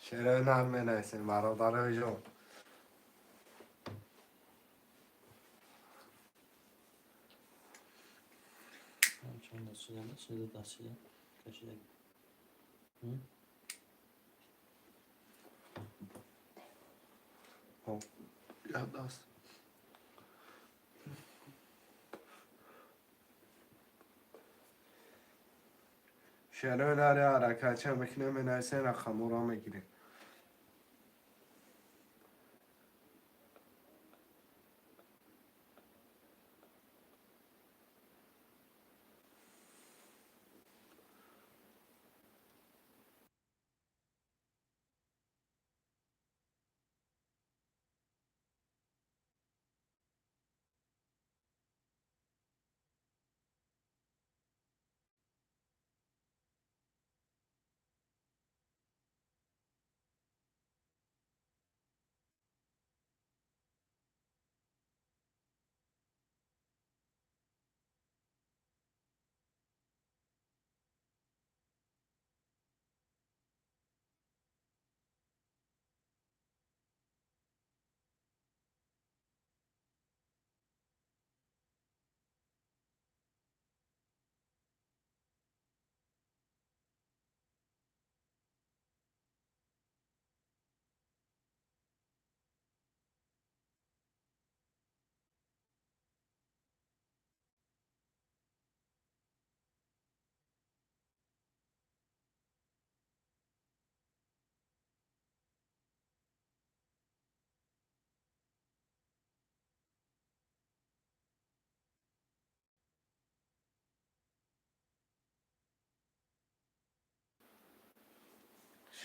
Шерои нар менависем, бародарои ҷон. Ҳамчун дастшида, шида дастшида кашида. Я даст. Шерои нари ҳаракатча мекунем, менависем, рақамҳоро мегирем.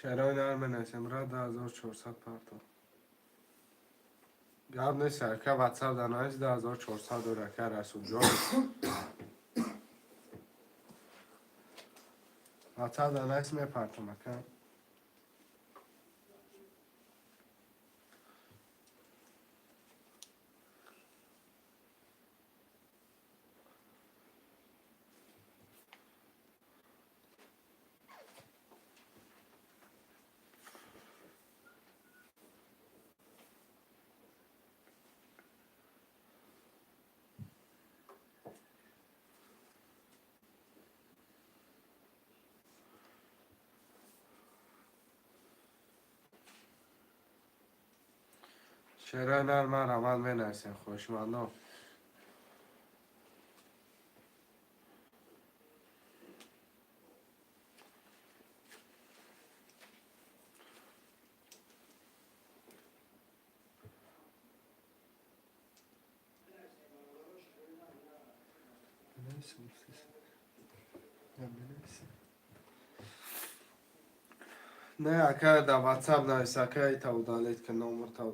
Шерои нар менависем, ра 2400 парто. Гап нест, ака, ватсап да навис, 2400 дор, ака Расулҷон. Ватсап да навис, мепартам, ака. Шерои нар марҳамат, менависем, хоҳишмандон. Не, ака, да ватсап навис, ака, ита удалить ка номер та.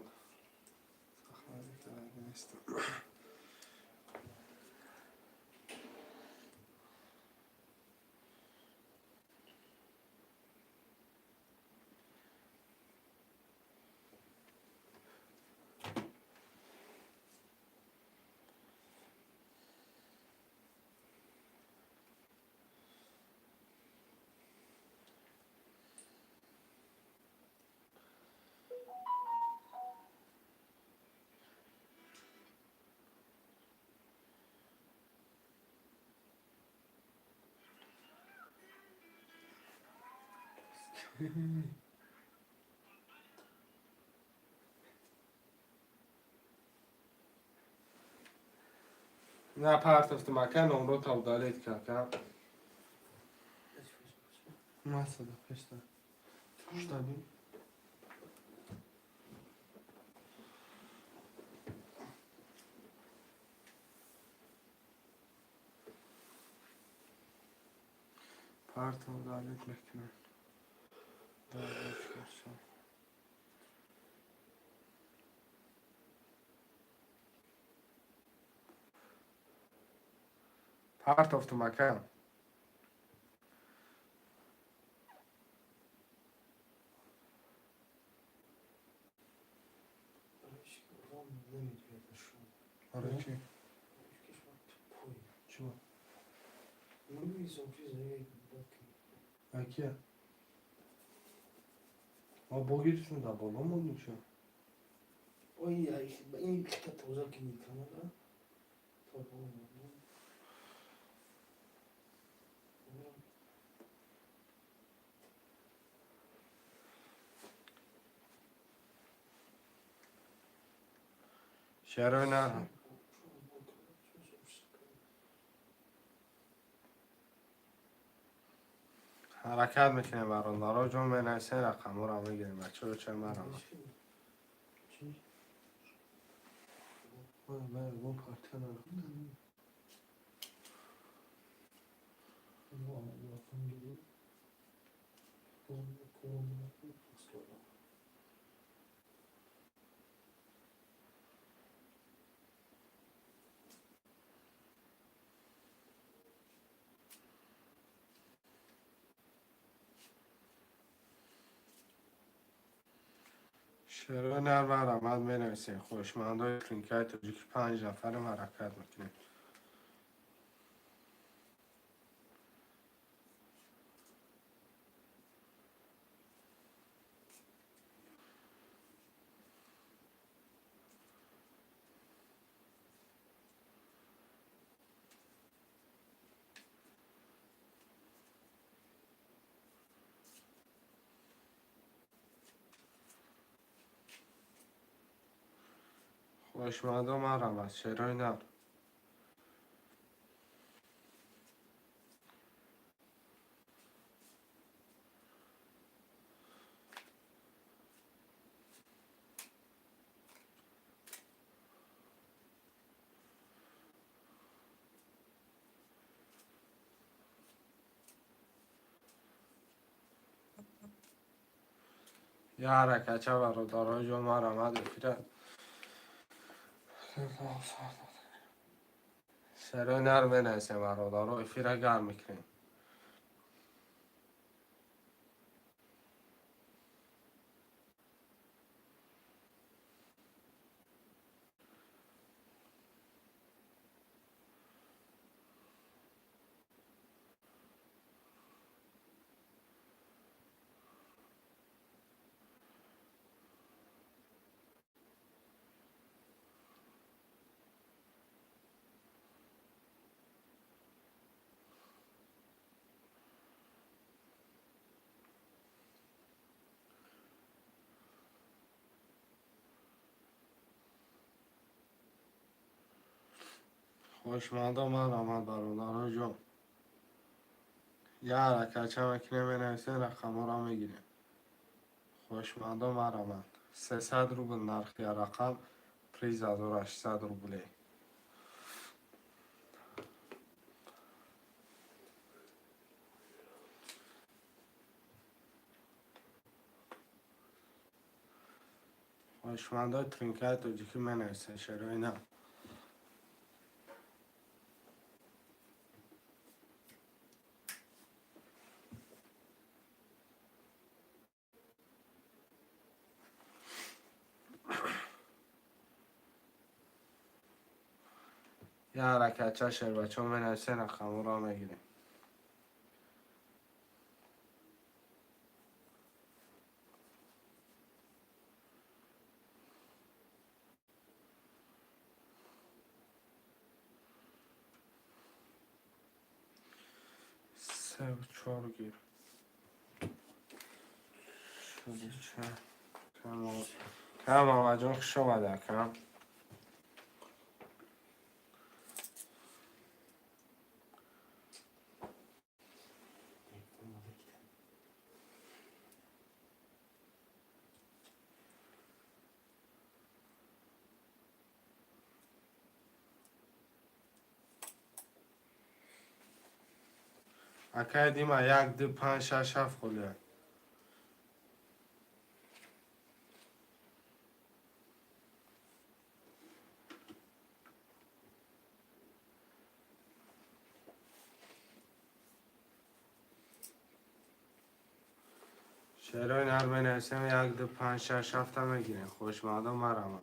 На партофтум, ака, номрота удалить кака. Масада пешта. Пушта би. Парта удалить мекунам. Удалить всё. Партофтум, ака. Ара, чи? Чӣ? Акия. Ма бо гирифтем, дар боло мондем шо. Ин хита тоза ки канала то боло мондем. Шерои нар. Ҳаракат мекунем, бародаро ҷон, менависем, рақамҳоро мегирем. Бачаҳо, ча марам. Чӣ? Ман ягон партия надорам. Шерои нар марҳамат, менависем. Хоҳишмандои тринкаи тоҷики, панҷ нафарем, ҳаракат мекунем. Хоҳишмандо, марҳамат, шерои нар. Я ҳаракатча, бародарои ҷон, марҳамат, эфира шерои нар менависем, бародаро, эфира гарм мекунем. Хоҳишмандо, марҳамат, бародаро ҷон. Я ҳаракатча мекунем, менависем, рақамҳоро мегирем. Хоҳишмандо, марҳамат. 300 рубл нархи рақам, приз 1800 рублей. Хоҳишмандои тринкаи тоҷикӣ, менависем, шерои нар. Я ҳаракатча, шербачаҳо, менависем, рақамҳоро мегирем. Севу чор гир. Кам Мамаҷон, хуш омада, акам. Акай Дима, як, ду, панҷ, шаш, ҳафт холия. Шерои нар менависем, як, ду, панҷ, шаш, ҳафта мегирем. Хушмандон, марама.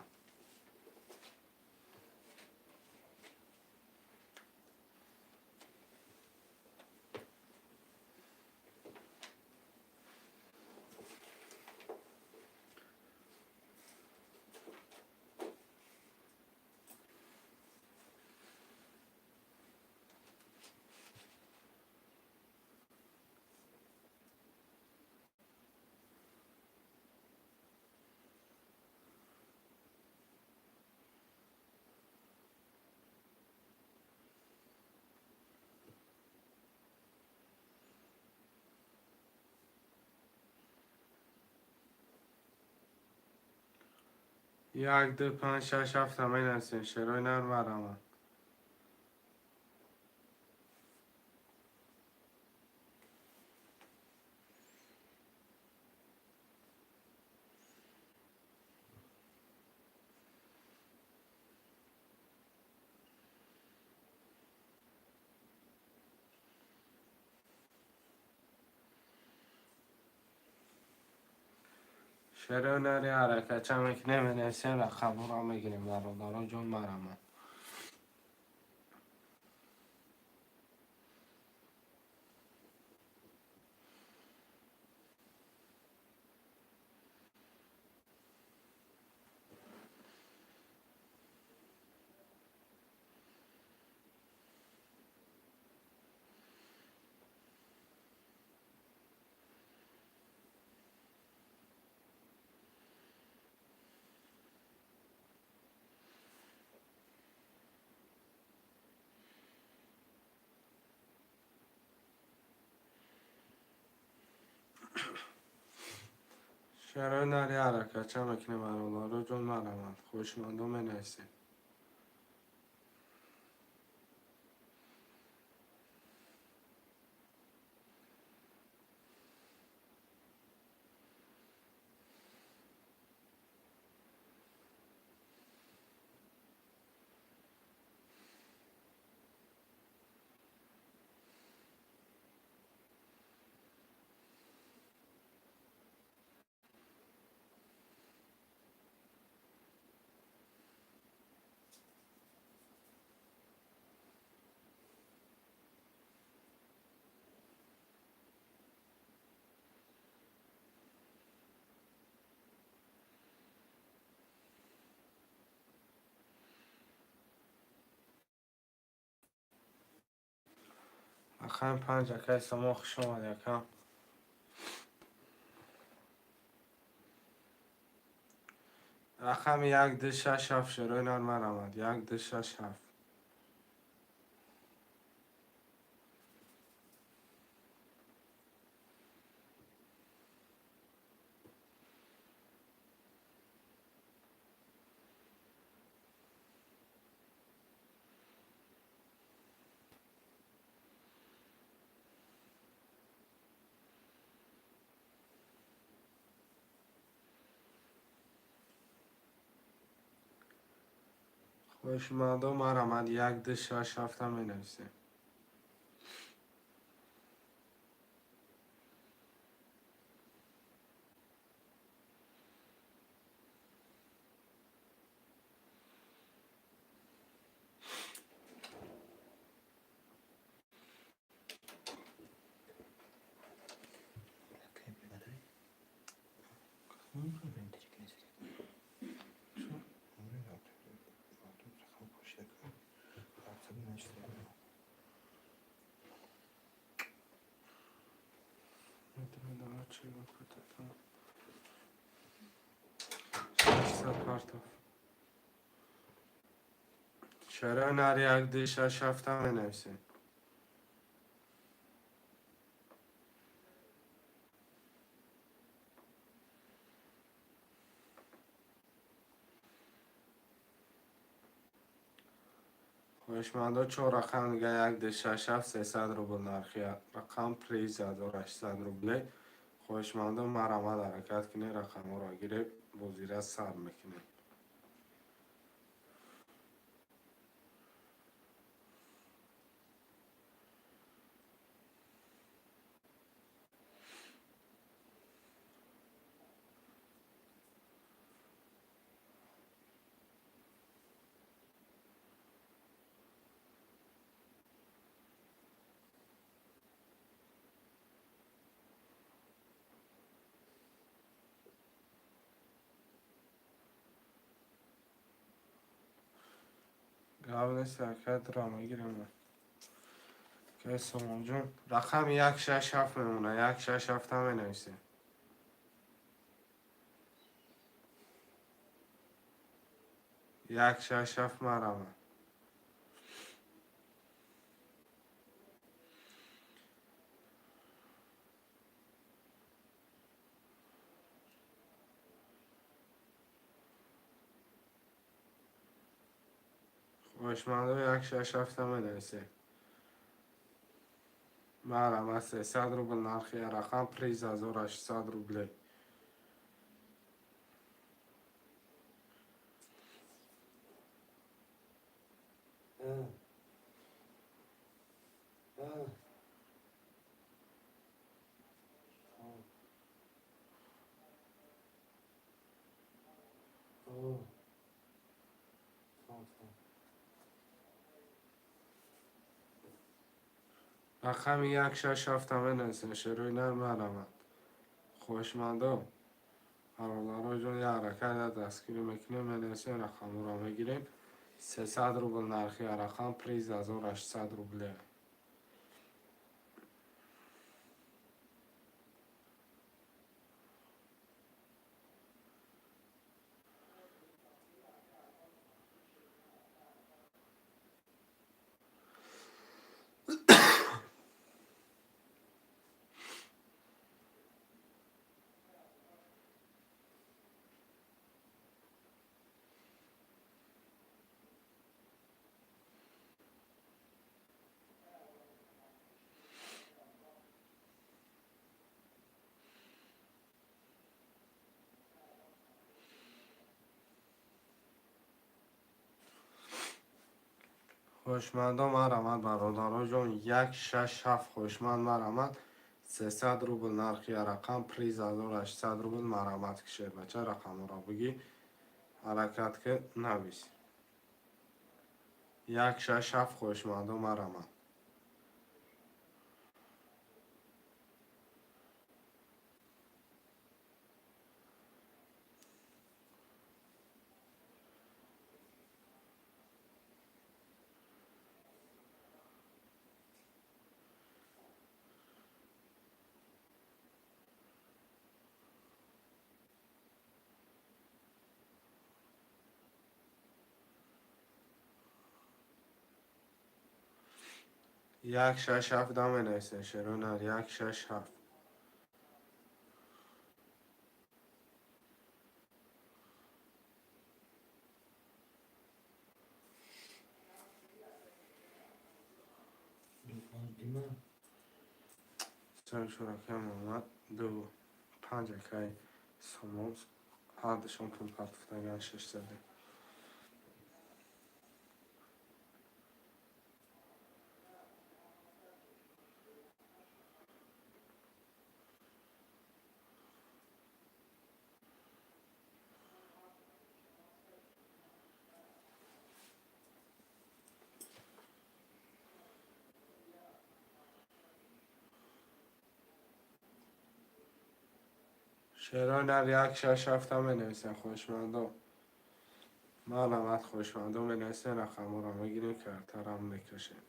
Як, ду, панҷ, шаш, ҳафта менависем. Шерои нар, марама. Шерои нари ҳаракатча мекунем, менависем, рақамҳоро мегирем, бародаро ҷон, марама. Шерои нари ҳаракатча мекунем, бародаро ҷон, марама. Хушмандон, менависем. Рақами панҷ, акай Само, хуш омадӣ, акам. Рақами як, ду, шаш, ҳафт, шерои нар, марамад. Як, ду, шаш, ҳафт. Хушмандон, марамад. Як, ду, шаш, ҳафта менависем. 600 партов. Чаро нар як ду шаш ҳафта менависем? Хоҳишмандо чор рақам дига як ду шаш ҳафт 300 рубл нархи рақам, приз 1800 рубле. Хоҳишмандо, марҳамат, ҳаракат кунед, рақамҳоро гиреб, бозира сар мекунем. Гап нест, ҳаракатро мегирем. Ки Сомонҷон, рақами як шаш ҳафт мемона, як шаш ҳафта менависем. Як шаш ҳафт, марҳамат. Хоҳишмандо, як шаш ҳафта менависем. Марҳамат, 300 рубл нархи рақам, приз 1800 рублей. А. А. Tamam. Tamam. Tamam tamam. Рақами як шаш ҳафта менависем, шерои нар, марҳамат. Хоҳишмандо, бародароҷон, як ҳаракат, як дастгирӣ мекунем, менависем, рақамҳоро мегирем. 300 рубл нархи рақам, приз 1800 рубле. Хоҳишмандо, марҳамат, бародароҷон, як шаш ҳафт, хоҳишманд, марҳамат, 300 рубл нархи рақам, приз 1800 рубл. Марҳамат, ки шербача, рақамҳоро бигӣ, ҳаракат ки, навис. Як шаш ҳафт, хоҳишмандо, марҳамат. Як шаш ҳафт менависем, шерои нар, як шаш ҳафт. Дима. Шурака Муҳаммад ду панҷ акай Сомон ҳардушон пул партофтаган шашсаде. Шерои нар, як шаш ҳафта менависем, хоҳишмандо. Марҳамат, хоҳишмандо, менависем, рақамҳоро мегирем, картарам мекашем.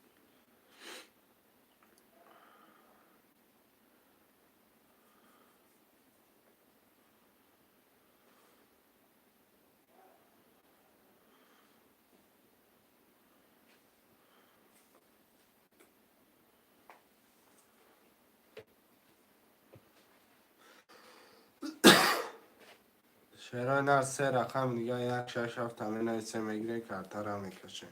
Шерои нар, се рақам дига, як, шаш, ҳафт менависем, мегирем, картара мекашем.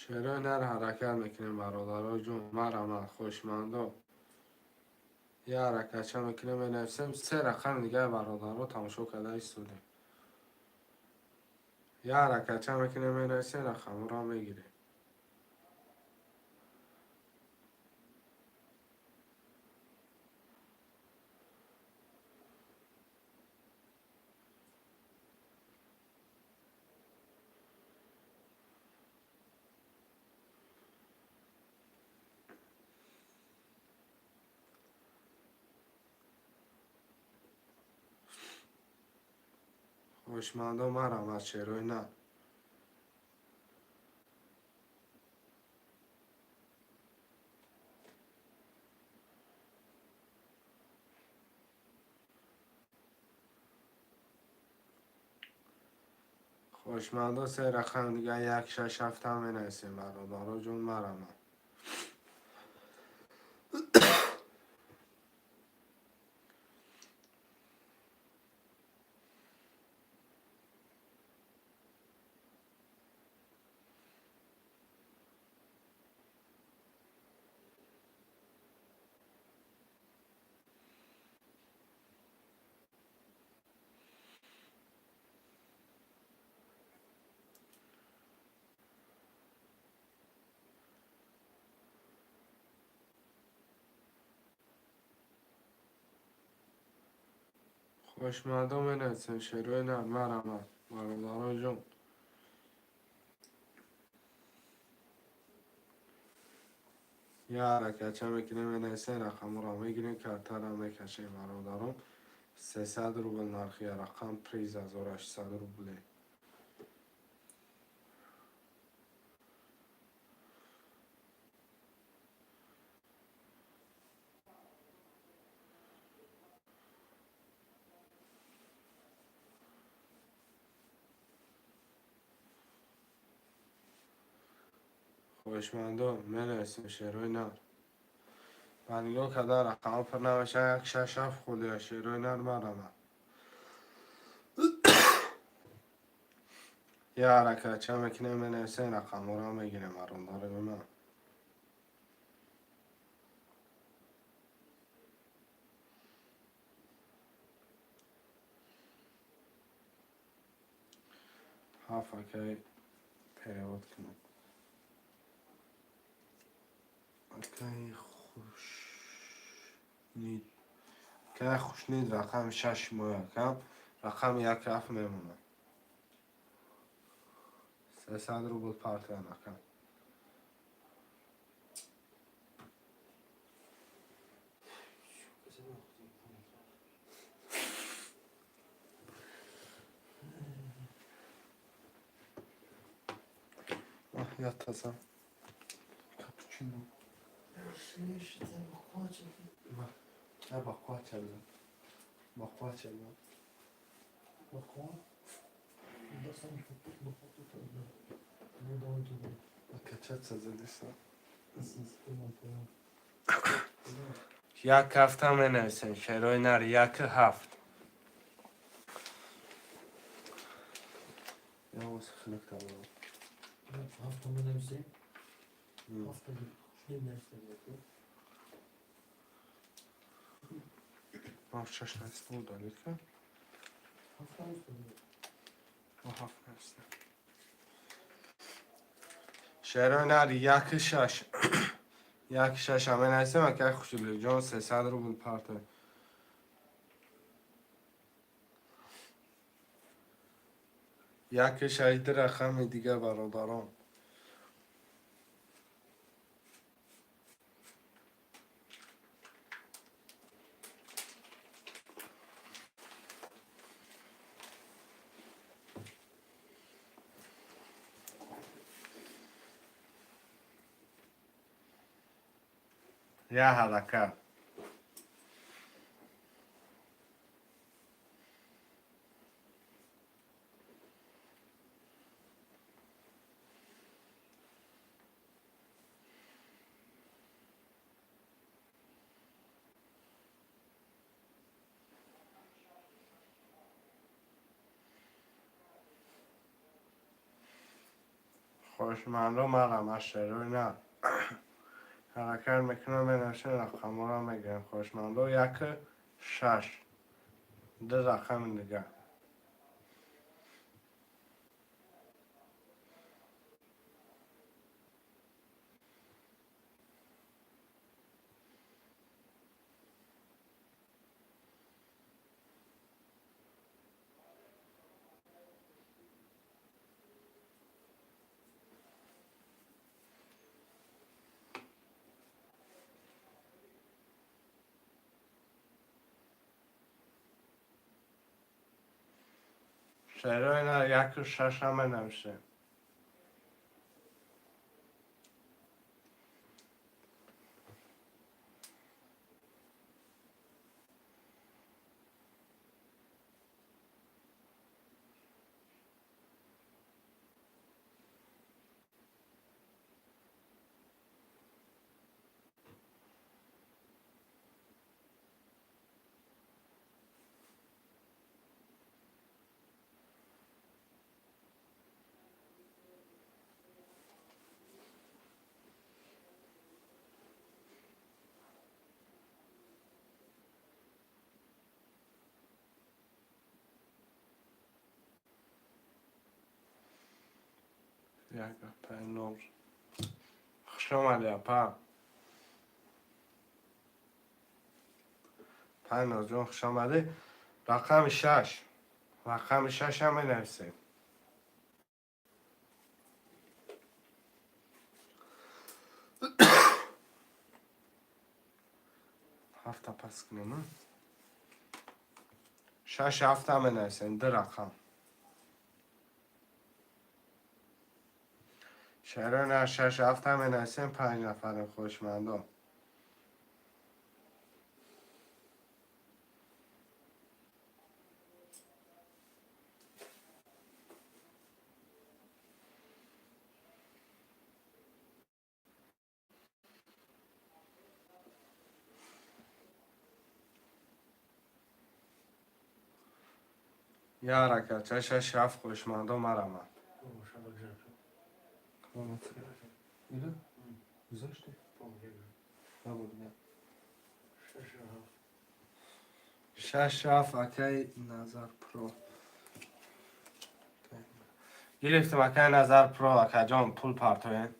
Шерои нар, ҳаракат мекунем, бародаро ҷон, марама, хушмандо. Я ҳаракатча мекунем, менависем се рақами дигаи, бародаро, тамошо карда истодем. Я ҳаракатча мекунем, менависем, рақамҳоро мегирем. Хушмандо, марама, шерои нар. Хушмандо, се рақам дига, як, шаш, ҳафтам менависем, бародаро ҷон, марама. Хушмандо, менависем, шерои нар, марама, бародаро ҷон. Я ҳаракатча мекунем, менависем, рақамҳоро мегирем, картара мекашем, бародарон. 300 рубл нархи рақам, приз 1800 рубле. Хоҳишмандон, менависем, шерои нар. Ба нигоҳ карда, рақамҳо пур намешавад, як, шаш, ҳафт холия, шерои нар, марама. Я ҳаракатча мекунем, менависем, рақамҳоро мегирем, бародари ман. Ҳафт, акай, перевод кунем. Акай Хушнид. Акай Хушнид, рақами шаш моя, акам. Рақами як, ҳафт мемонад. 300 рубл партиян, акам. Касе нахуй. Ah, ятасам. Капучино. Я бақва чалам. Бақва чалам. Бақва? Качаться задиса. Як, ҳафта менависем, шерои нар, як, ҳафт. Я вас хнак там. Ҳафта менависем? Ҳафта менависем. Ҳафт, шаш нависта удалить ка? Ҳафта нависем. Ҳафт нависта. Шерои нар, як, шаш. Як, шаш менависем, акай Хушилиҷон, 300 рубл парта. Як, шаш, ду рақами дига, бародарон. Я ҳаракат. Хоҳишмандо, марам шерои на ҳаракат мекунам, менависем, рақамҳоро мегирем. Хоҳишмандо, яку шаш, ду рақами дигар. Шерои на, яку шаша менависем. Як апаи ноз. Хуш омадӣ, апа. Пайнозҷон, хуш омадӣ. Рақами шаш. Рақами шашам менависем. Ҳафта пас кунем. Шаш ҳафта менависем, ду рақам. Шаҳрои на, шаш ҳафта менависем, панҷ нафарем, хоҳишмандон. Я ҳаракат, шаш ҳафт, хоҳишмандон, марама. Ile? Гузашти? Набуд, не. Шаш ҳафт, акаи Назар Про. Гирифтем, акаи Назар Про, акаҷон, пул партоен.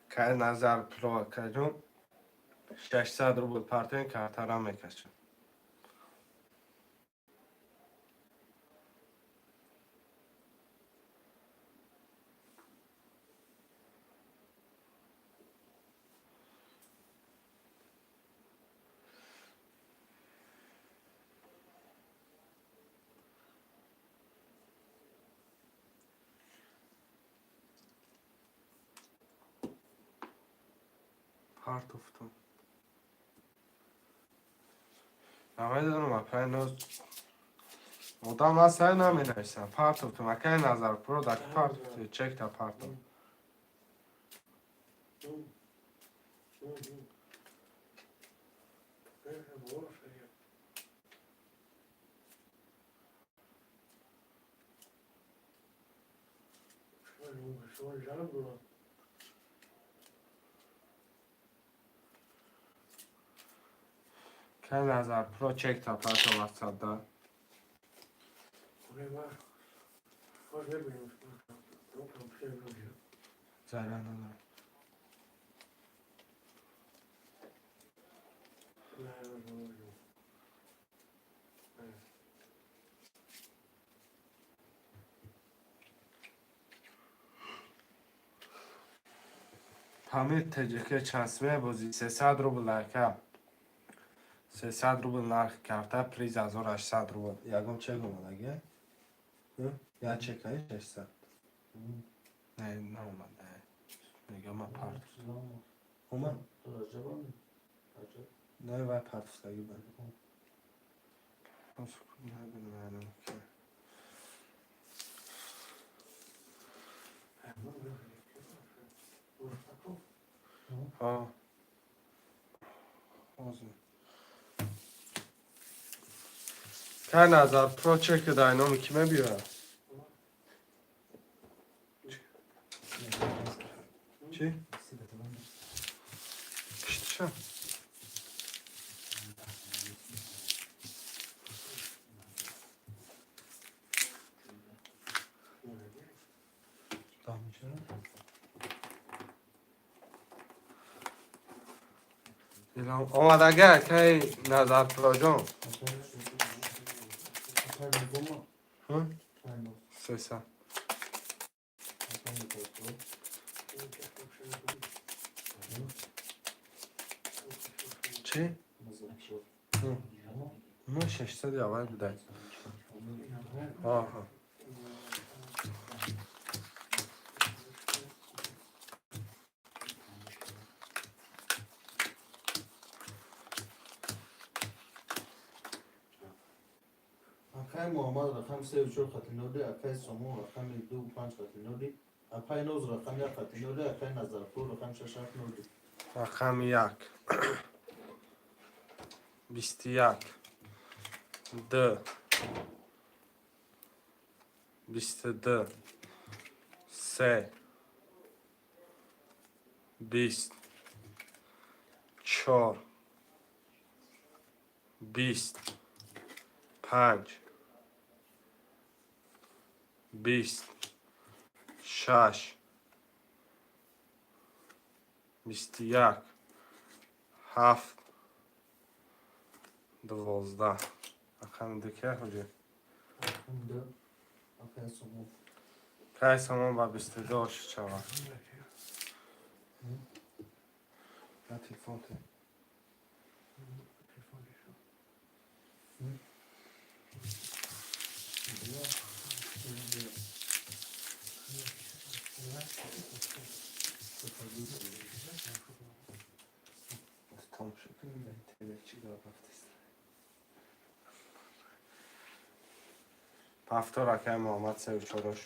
Акаи Назар Про, акаҷон, 600 рубл партоен, картара мекашем. Партофтум. Намедонам, акай ноз. Одам ҳаст, наменависам. Партофтум, акай Назар Про, даки партофту, чекта партоф. Акай Назар Про, чекта партоф ватсапда. Зарар надорам. Памир ТҶК чанд сумия бозӣ? 300 рубл, ака. 300 рубл нархи карта, приз 1800 рубл. Ягон чек омадаги? Як чекаи 600. Не, наомада. Мега, ма парт. Омад? Не, вай партфтагӣ ба. Набинам. Ҳо. Ҳозир. Кай назар про чек дай номи ки мебиёяд? Чӣ? Киштиша? Там чера? Омадага, акай Назар Проҷон. 300. Чӣ? Ну, 600 аввал будай. Аҳа. Акай Муҳаммад рақами сею чор хати ноли, акай Сомон рақами ду панҷ хати ноли, апай Ноз рақами як хати ноли, акай Назарпур рақами шаш ҳафт ноли. Рақами як. 21. Д. 22. Се. 20. Чор. 20. Панҷ. 20. Шаш. 21. Ҳафт. 12. Рақами ду ки ҳоҷи? Акай Сомон. Кай Сомон ба 22 ошиқ шавад. На телефон те. Тамошо кунем дар интернет чӣ гап рафтест. Повтор, акай Муҳаммад, сею чорош.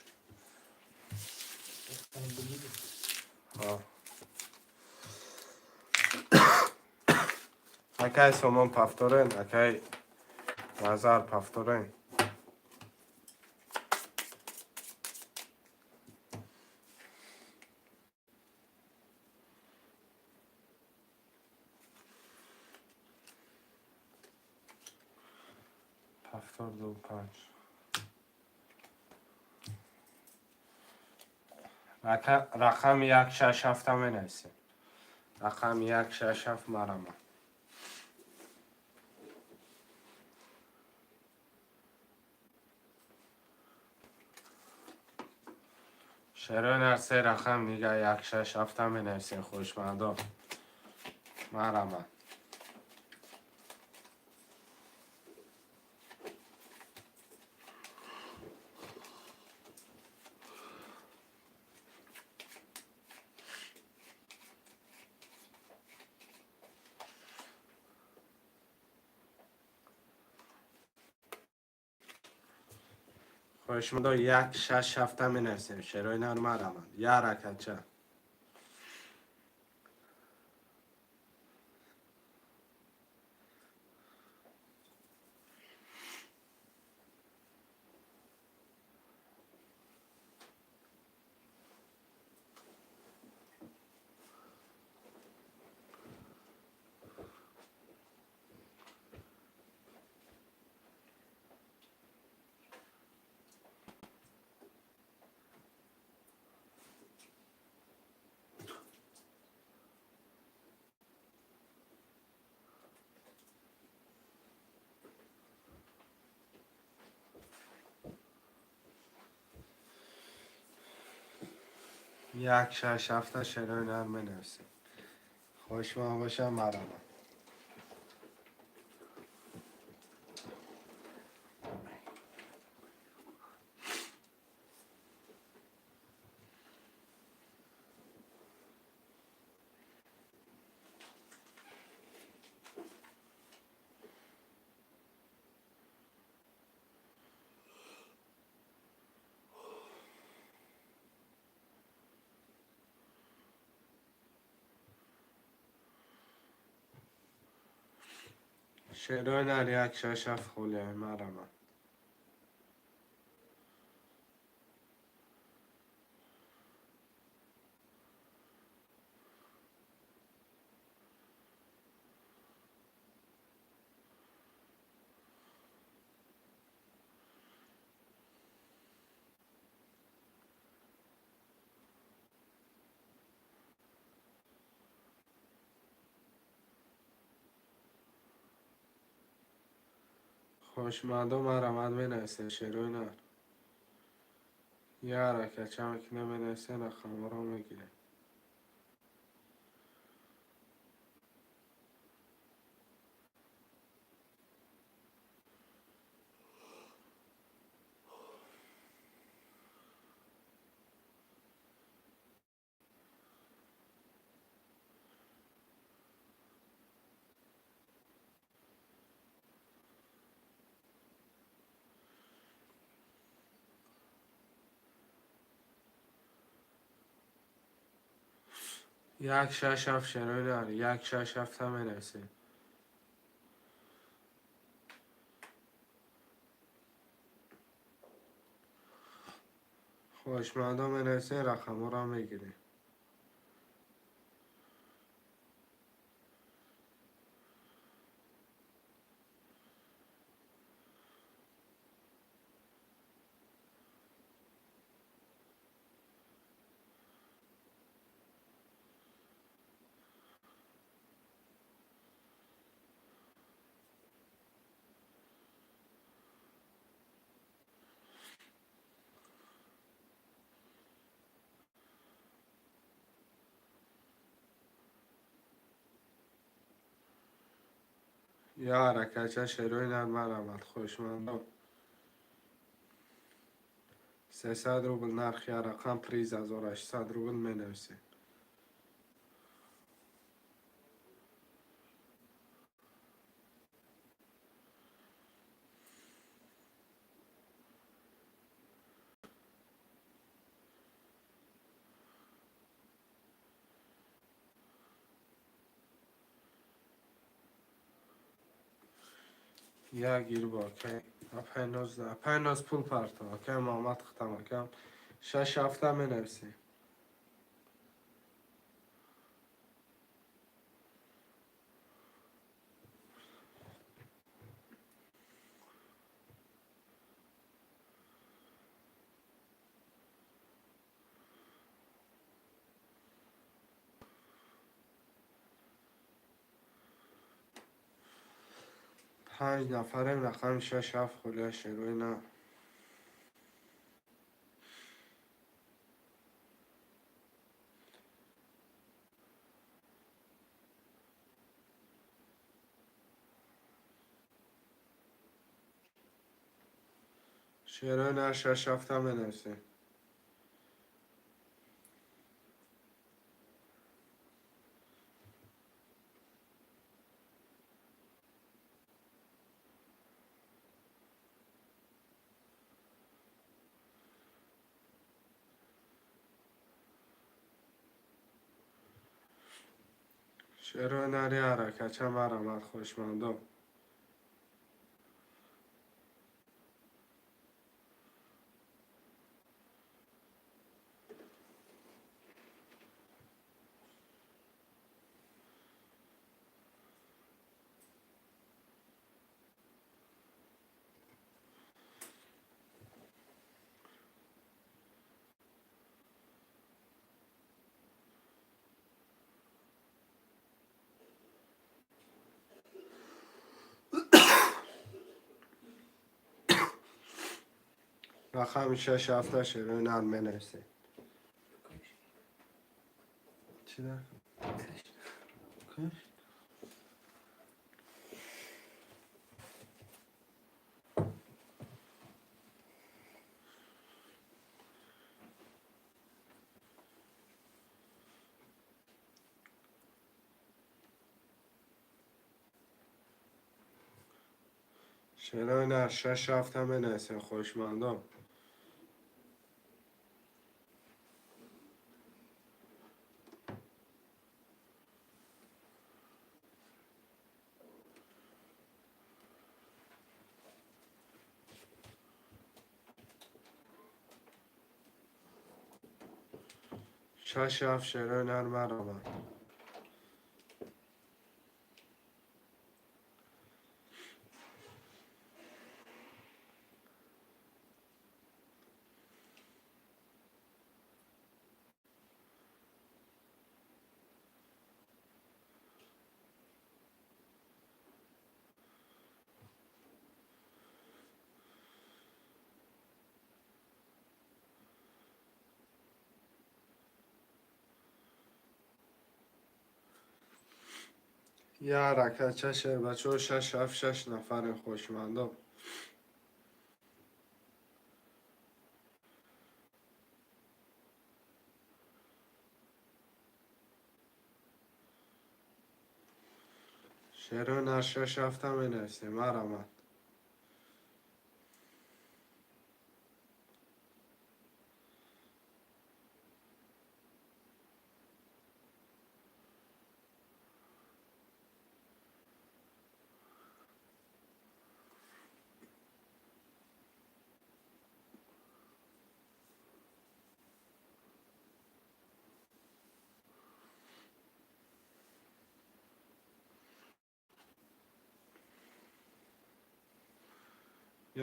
Ҳо. Акай Сомон повторен, акай Назар повторен. Повтор ду панҷ. Рақами як шаш ҳафта менависем. Рақами як шаш ҳафт марама. Шерои нар се рақам дига як шаш ҳафта менависем, хушмандон. Марама. Хоҳишмандон, як шаш ҳафта менависем. Шерои нар мараманд. Я ракатча. Як шаш ҳафта шерои нар менависем. Хоҳишманд бошам, марама. Шерои нар 1 6 7 холиай, марама. Хоҳишмандо, марамад, менависед. Шерои нар, як ҳаракатча мекунем, менависем, рақамҳоро мегирем. 1 6 7, шерои нар, 1 6 7-та менависем. Хоҳишмандо, менависем, рақамҳоро мегирем. Як ҳаракатча, шерои нар, марамад, хоҳишмандо. 300 рубл нархи рақам, приз 1800 рубл, менависем. Як гирбо, акай апай Ноз, апай Ноз, пул парто, акай Муҳаммад, хитам, акам, 6 7-та менависем. Панҷ нафарем, рақами 6 7 холия, шерои нар. Шерои нар, 6 7-та менависем. Шерои нари, ҳаракатча, марамад, хоҳишмандо. Рақами 6 7-та, шерои нар, менависем. Чӣ дар каш? Шерои нар, 6 7-та менависем, хоҳишмандон. Шаш ҳафт, шерои нар, маромад. Я ҳаракат шаш, бачаҳо, шаш ҳафт, шаш нафари хушмандо. Шерои нар, шаш ҳафта менависем, маромад.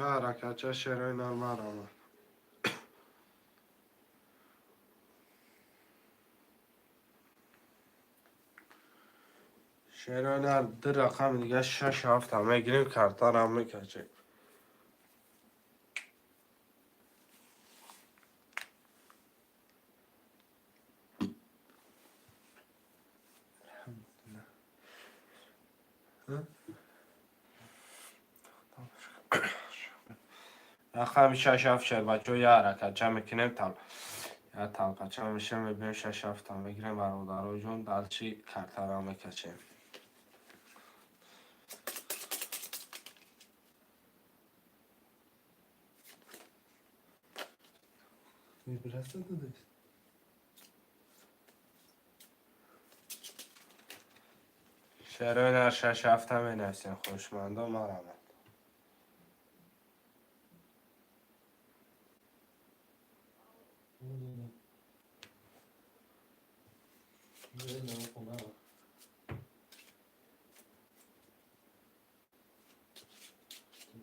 Я ҳаракатча, шерои нар, маромад. Шерои нар, ду рақами дига, шаш ҳафта мегирем, картарам мекачем. Алҳамдулиллаҳ. Рақами шаш ҳафт, шербачаҳо, я ҳаракатча мекунем, тал я талқача мешем, мебинем, шаш ҳафта мегирем, бародароҷон, далчи картарам мекачем. Вибрация додааст. Шерои нар, шаш ҳафта менависем, хушмандо, маромад. Намедонам. Не, хона.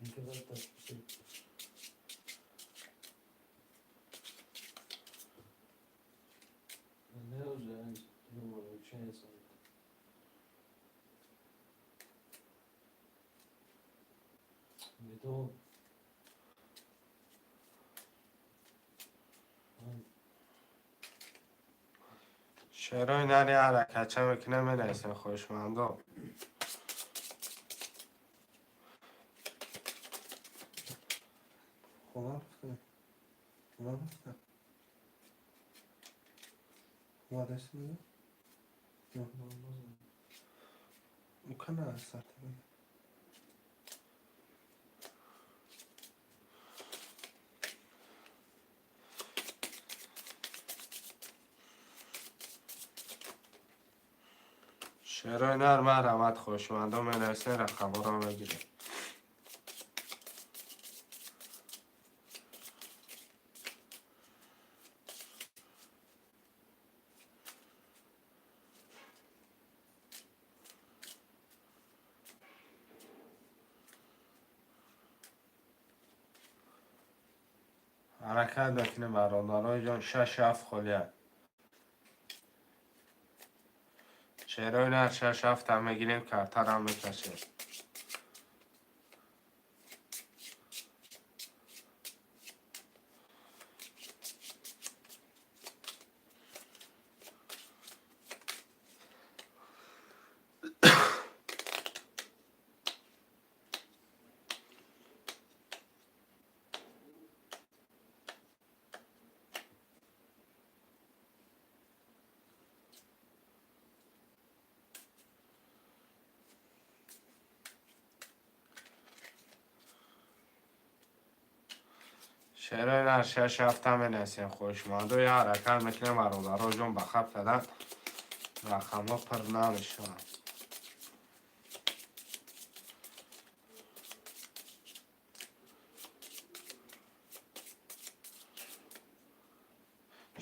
Никогда так все. Не уже, ну, общается. Не то. Шерои нар, я ҳаракатча мекунем, менависем, хушмандо. Хона рафта. Хона рафта. Омадаст? Нормально. Укана сарта. Шерои нар, маромад, хушмандо, менависем, рақамҳоро мегирем. Ҳаракат мекунем, бародарои ҷон, шаш ҳафт холия. Шерои нар, шаш ҳафта мегирем, картарам мекашем. Шерои нар, шаш ҳафта менависем, хушмандо, я ҳаракат мекунем, бародаро ҷон, ба хаб кардан рақамҳо пур намешаванд.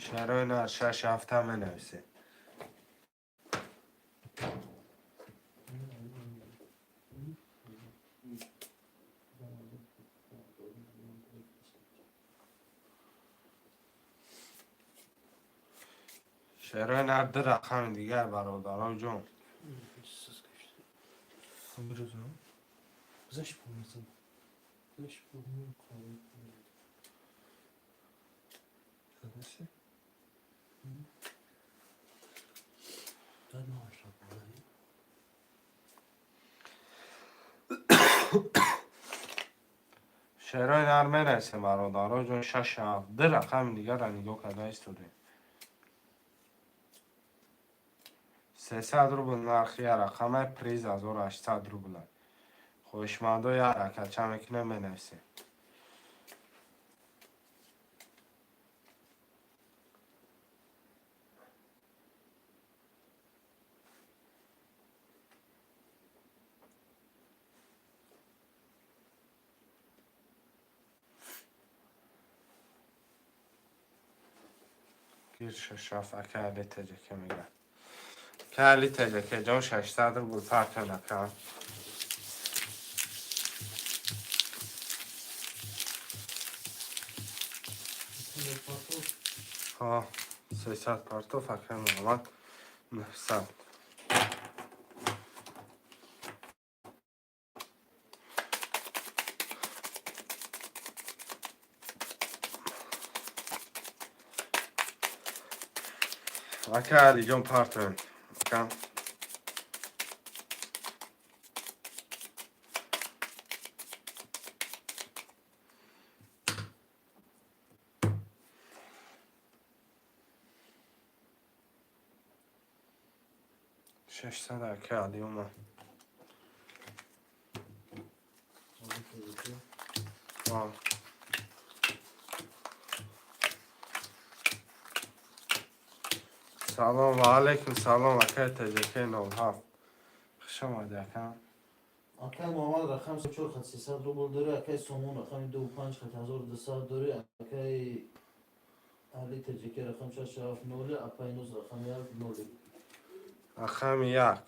Шарои нар шаш ҳафта менависед. Шарои нар ду рақами дигар, бародарон ҷон. Шерои нар менависем, бародарон ҷон, шаш ҳафт. Ду рақами дигарро нигоҳ карда истодем. 300 рубл нархи як рақамай, приз 1800 рублай. Хоҳишмандо як ҳаракатча мекунем, менависем. Гир шашаф ака али теҷаке мегӯяд. Ака али теҷаке ҷон, 600 рубл партон, ака. Ҳо, 300 партоф, ака Муҳаммад 900. Ака Алиҷон, партоем. Ака. 600 ака Али омад. Ҳо. Салом ва алайкум салом, акай ТЖК 07. Хуш омадӣ, ака. Акай Муҳаммад рақами чор хат 300 рубл дорӣ, акай Сомон рақами ду панҷ хат 1200 дорӣ, акай Али ТЖК рақами шаш ҳафт ноли, апай Нуз рақами як ноли. Рақами як.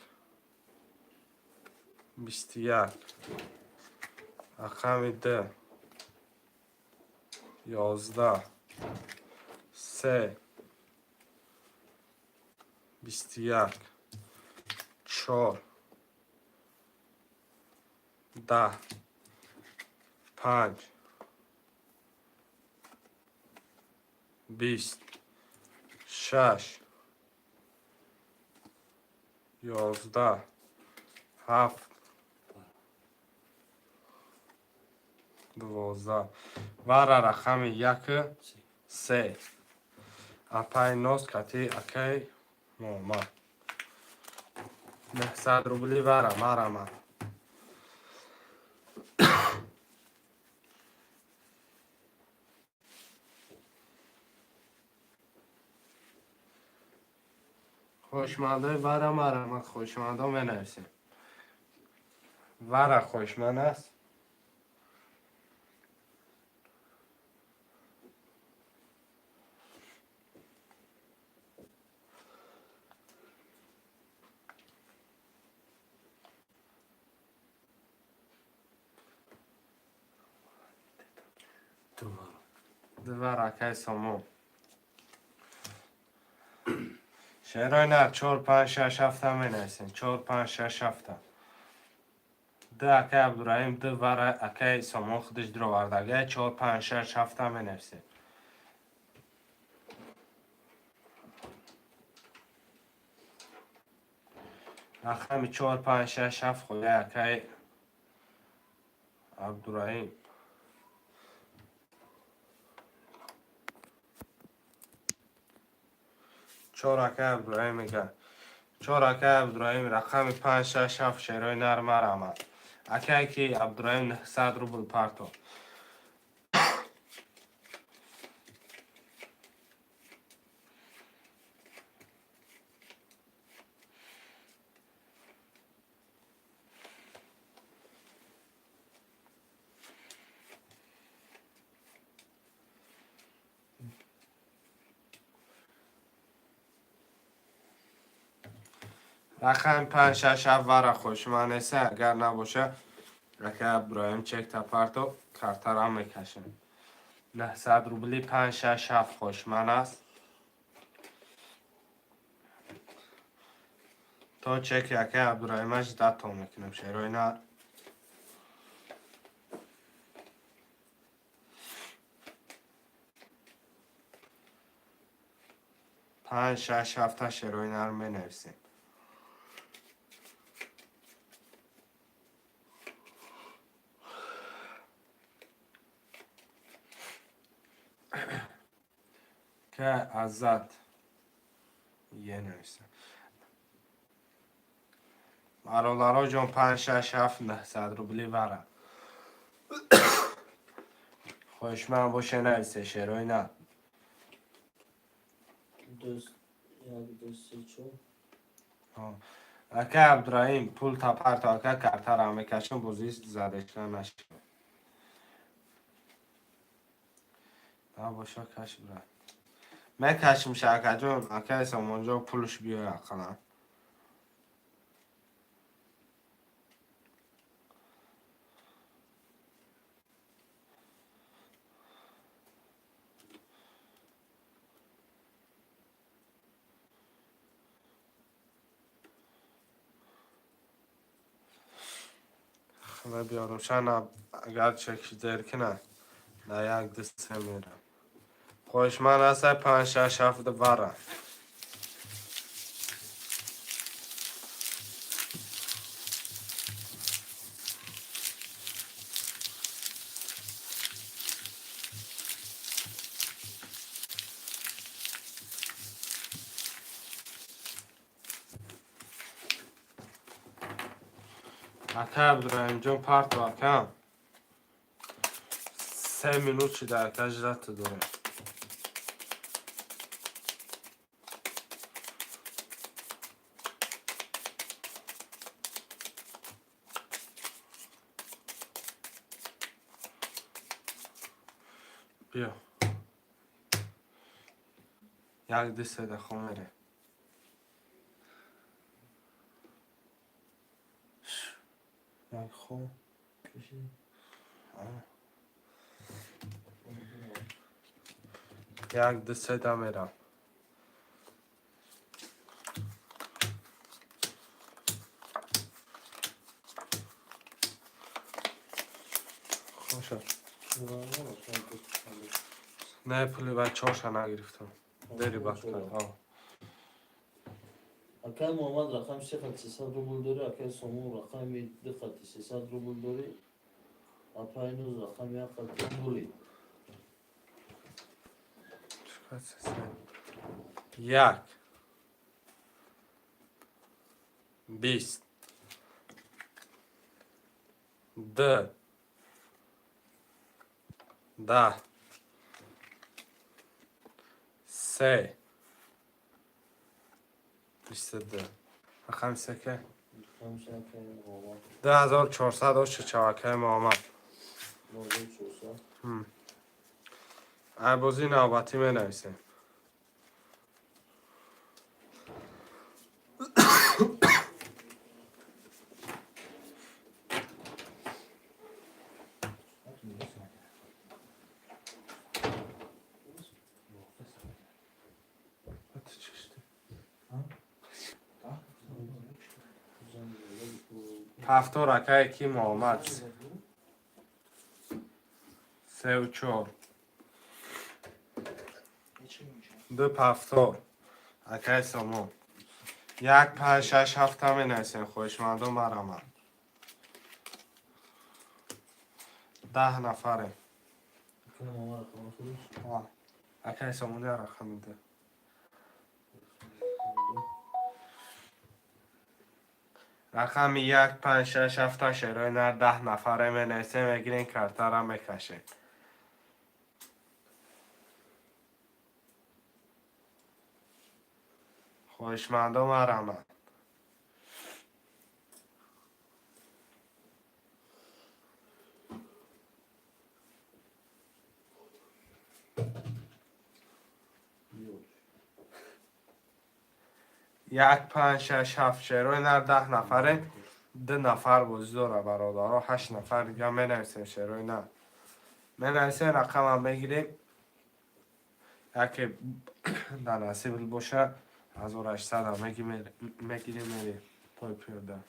21. Рақами ду. 11. Се. 21. Чор. 10. Панҷ. 20. Шаш. 11. Ҳафт. 12. Вара рақами яку се. Апай Ноз кати акай Муҳаммад. 900 рубли вара марама. Хоҳишмандои вара марама, хоҳишмандо менависем. Вара хоҳишманд аст? Дувар акай Сомон. Шерои нар чор панҷ шаш ҳафта менависем. Чор панҷ шаш ҳафта. Ду акай Абдураҳим, ду вара акай Сомон худаш дуровардагай, чор панҷ шаш ҳафта менависем. Рақами чор панҷ шаш ҳафт хоя акай Абдураҳим. Чор акай Абдураҳим мегӯяд. Чор акай Абдураҳим рақами панҷ шаш ҳафт шерои нар марамад. Акай ки Абдураҳим 900 рубл парто. Рақами панҷ, шаш, ҳафт вара хушман неста, агар набоша, ака Абдураҳим чекта парто, картара мекашем. 900 рубли панҷ, шаш, ҳафт хушман аст. То чеки акаи Абдураҳимаш дато мекунем, шерои нар. Панҷ, шаш, ҳафта шерои нар менависем. Ка Азад е нависем. Бародаро ҷон, панҷ, шаш, ҳафт, 900 рубли вара. Хоҳишманд боше, нависе, шерои нар. Ду, як, ду, се, чор. Ака Абдураҳим, пул тапарто, ака, картара мекашам, бозӣ задешта нашавад. Набоша, каш, брат. Мекашимша, акаҷон, акаи Сомонҷон пулш биёй ақалан. Хела биёрам шана, агар чек дер кина, на як, ду, се мерам. Хоҳишманд аста, панҷ, шаш, ҳафт вара. Ака Абдураҳимҷон, парто, акам. 3 минут шида, ака, ждать дорем. Биё. Як, ду, се дахо мерем. Як хо. Каши. Як, ду, се да мерам. Хоша. Не, пули баъд чорша нагирифтам. Дери бахт кард. Акай Муҳаммад рақами се хати 300 рубл дорӣ, акай Сомон рақами ду хати 300 рубл дорӣ, апай Нуз рақами як хати нули. Як. 20. Д. 10. Се. 22. Рақами се ке? Рақами се акай Муҳаммад. 2400 оши чавакаи Муҳаммад. 2400. Ай бозии навбатӣ менависем. Ҳафто ракае ки Муҳаммад. Сеу чор. Ду пафтор. Акаи Сомон. Як, панҷ, шаш, ҳафта менависем, хоҳишмандон марамад. 10 нафарем. Акай Муҳаммад рақами худаш. Акаи Сомон я рақами ду. Рақами як, панҷ, шаш, ҳафта шерои нар, 10 нафаре менависем, мегирем, картара мекашем. Хоҳишмандон марамад. 1, 5, 6, 7. Шерои нар, 10 нафаре, ду нафар бозӣ дора, бародаро, ҳашт нафар дига. Менависем, шерои нар, менависем, рақамам мегирем. Яке дар насиб боша, 1800 мегирем, мерем пой пиёда.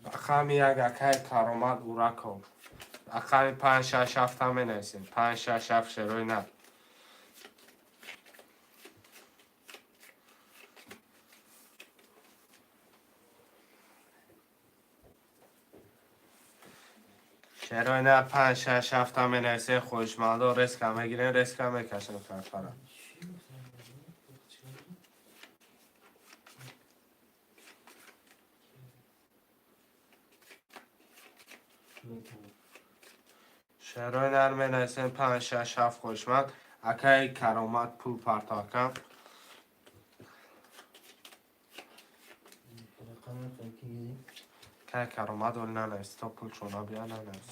Рақами як, акай Каромат Ураков. Рақами панҷ, шаш, ҳафта менависем. Панҷ, шаш, ҳафт, шерои нар. Шерои нар, панҷ, шаш, ҳафта менависем. Хоҳишмандо реска мегирем, реска мекашем фарфара. Шерои нар, менависем панҷ, шаш, ҳафт. Хоҳишманд акаи Каромат пул парто, акам. Рақами ки гирем? Акаи Каромат оли нанавис, то пул чона бия, нанавис.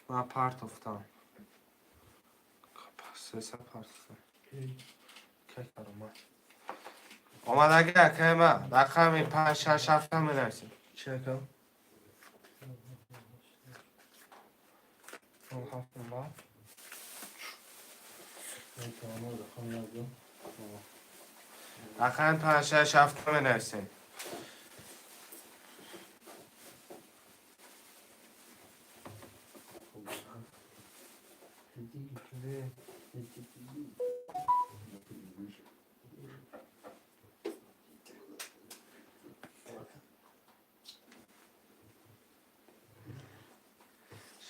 Ман партофтам, сеса партофтам. Акаи Каромат омадаги, акаи ма, рақами панҷ, шаш, ҳафта менависем. Чи, акам? Ҳафт. Каромат рақами як ду. Рақами панҷ, шаш, ҳафта менависем.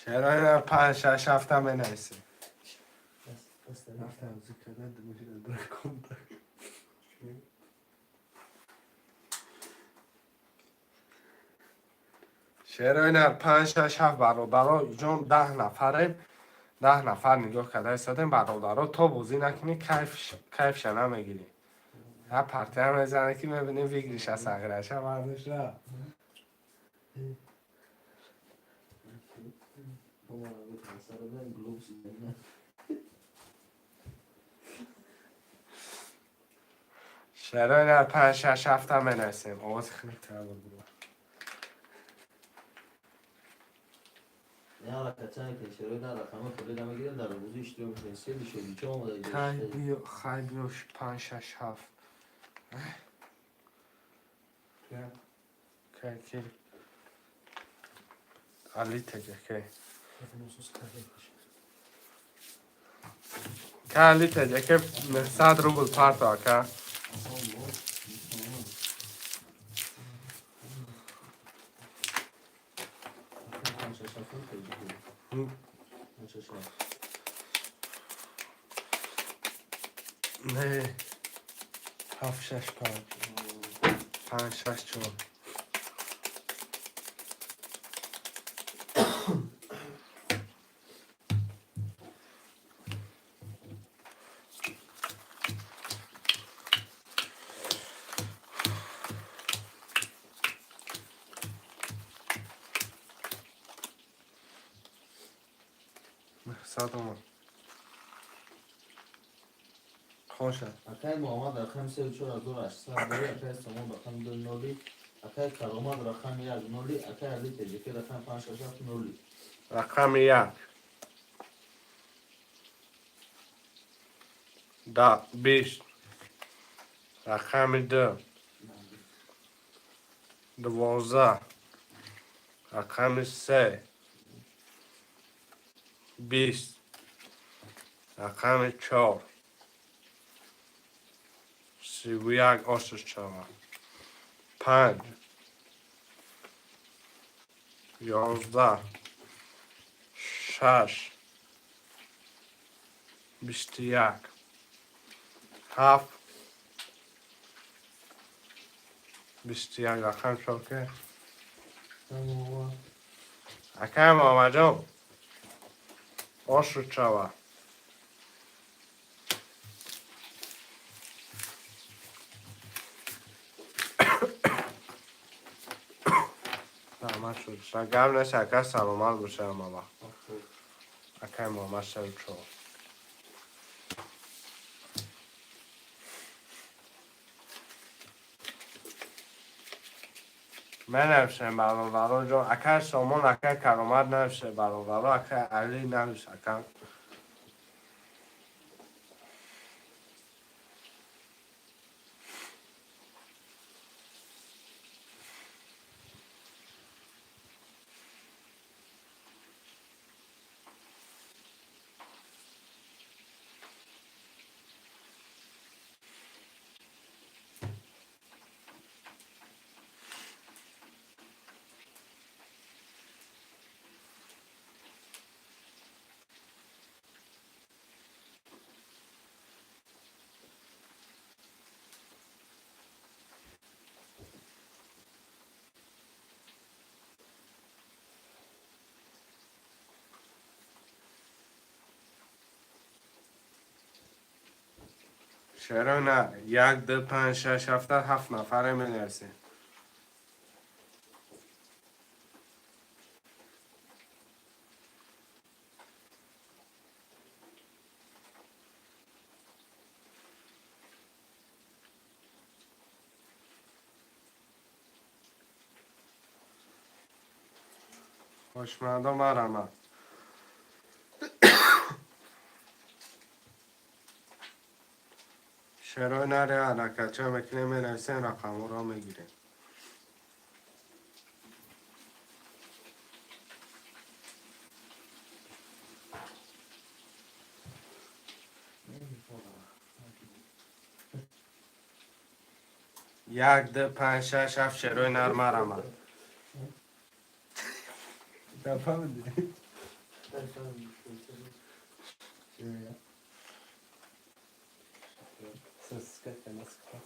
Шерои панҷ, шаш, ҳафта менависем. Рафтам зикр кардам, дракон. Шерои нар, панҷ, шаш, ҳафт. Бародаро ҷон, 10 нафарем, 10 нафар нигоҳ карда истодем. Бародаро, то бозӣ накунӣ, кайфша намегирӣ. Я партия мезанӣ, ки мебинем, выигрыша сағираша бардошт рафт. Глобус. Шерои нар, панҷ, шаш, ҳафта менависем. Овози хеле тар буд. Не ҳаракатчане ки шерои нар рақами худро намегирем, дар бозӣ иштирок мекунем. Се душоби чо омада? Хай биё, хай биё, панҷ, шаш, ҳафт. Кай ки? Али теҷаке. Ка Али теҷаке 900 рубл парто, ака. Панҷ, шаш, ҳафт. Панҷ, шаш, ҳафт. Не. Ҳафт, шаш, панҷ. Панҷ, шаш, чор. 900 омад. Хоша. Акай Муҳаммад рақами 34 800 дори, акай Сомон рақами ду ноли, акай Каромат рақами як ноли, акай Али Теҷаки рақами панҷ, шаш, ҳафт ноли. Рақами як. Да, 20. Рақами ду. 12. Рақами се. 20. Рақами чор. 31 ошиш чава. Панҷ. 11, 6, 21, 7, 21. Рақам чор ки. Акай Муҳаммадҷон, ошу чава. Раҳмат шуд. Гап нест, ака, саломат боша ҳама вақт. Акай Муҳаммад, шави чор. Менависем, бародаро ҷон. Акай Сомон, акай Каромат нависе, бародаро, акай Али навис, ака. Чаро на? Як, ду, панҷ, шаш, ҳафта, ҳафт нафаре менависем. Хошмандо, марама. Чаро наре, ҳаракатча мекунем, менависем, рақамҳоро мегирем. Як, ду, панҷ, шаш, ҳафт. Шерои нар, марама. Нафаҳмидӣ? Нафаҳмидам. Чӣ мегӯям? Сосиска канаска.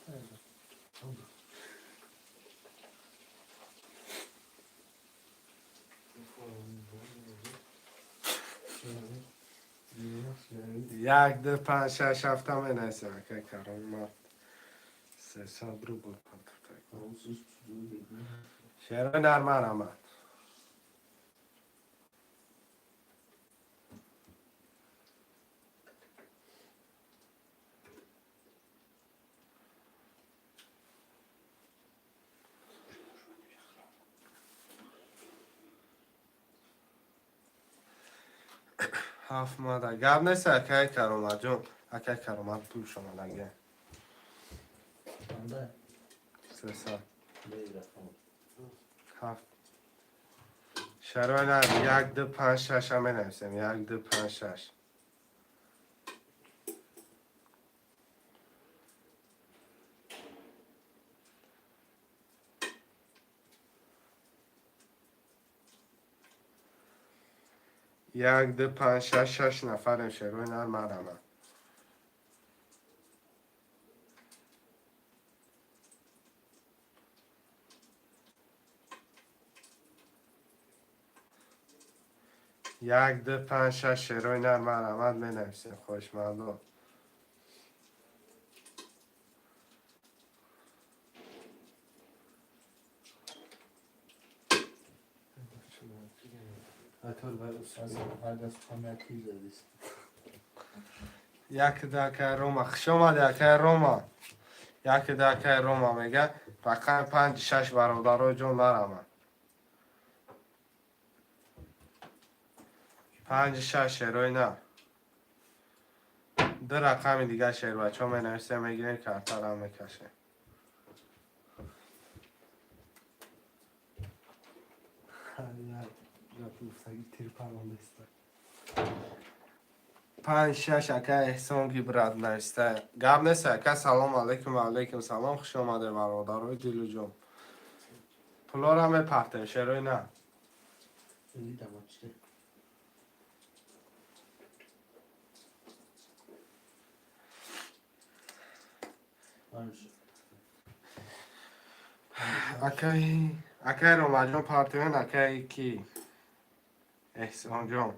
Як, ду, панҷ, шаш, ҳафта менависем. Акай Каромат 300 рубл партофта. Шерои нар, марама. Ҳафт мада. Гап нест, акай Кароматҷон. Акай Каромат, пулш омадага. Чанда? 300. Бей рақам. Ҳафт. Шарои нар, як, ду, панҷ, шаша менависем. Як, ду, панҷ, шаш. Як, ду, панҷ, шаш, шаш нафарем. Шерои нар, марама. Як, ду, панҷ, шаш. Шерои нар, марҳамат, менависем, хоҳишмандон. Аз ҳар даст хамия тир задист. Як ду, акай Рома, хуш омади, акай Рома. Як ду, акай Рома мега, рақами панҷ, шаш, бародарои ҷон, марҳамат. Панҷ, шаш, шерои нар. Ду рақами дига, шербачаҳо, менависем, мегирем, картарам мекашем. Тир парондаиста. Панҷ, шаш. Ака Эҳсон гибрат нависта. Гап нест, ака, салом алейкум. Ва алейкум салом, хуш омаде, бародарои дилуҷон. Пулора мепартем, шерои на. Видам, чӣ. Панҷ. Акай Ромаҷон, партиён, акай ки Эҳсонҷон,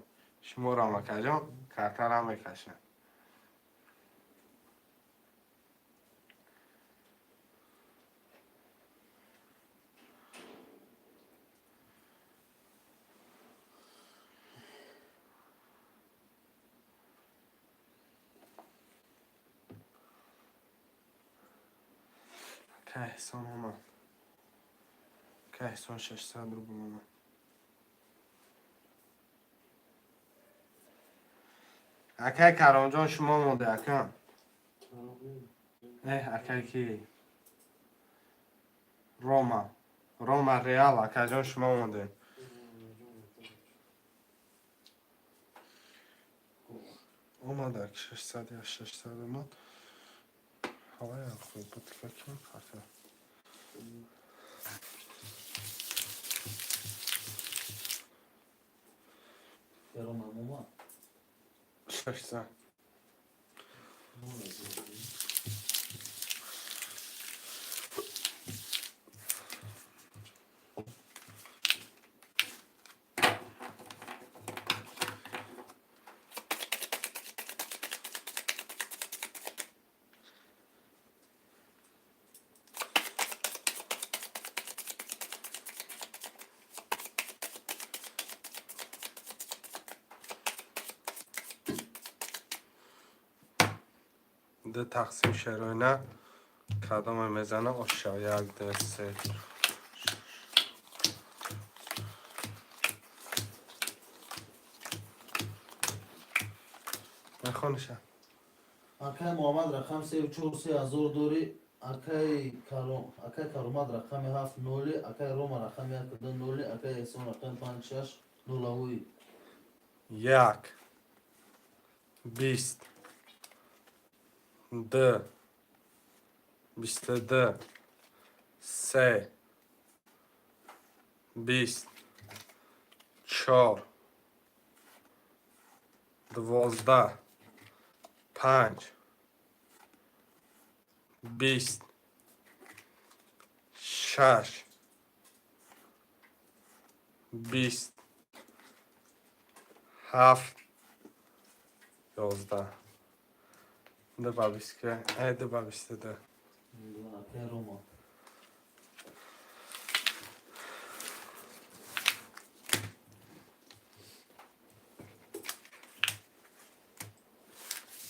шуморам, акаҷон, картарам мекашам. Акай Эҳсон омад. Акай Эҳсон 600 рубл омад. Акай Каромҷон, шумо монде, ака. Акай ки Рома, Рома Реал, акаҷон, шумо монде. Омад 600 я 600 омад. Ҳавая хуб буд, ки карта. Рома омад. 600. Ду тақсим шероина кадоме мезана, оша? Як, ду, се. Мехониша. Акай Муҳаммад рақам сеу чор 3000 дорӣ. Акай Каромат рақами ҳафт ноли, акай Рома рақами як ду ноли, акай Эҳсон рақами панҷ шаш нулавуи. Як, 22, 22, се, 20, чор, 12, панҷ, 20, шаш, 20, ҳафт, 11. Ду ба 20, ду ба 22. Акай Рома.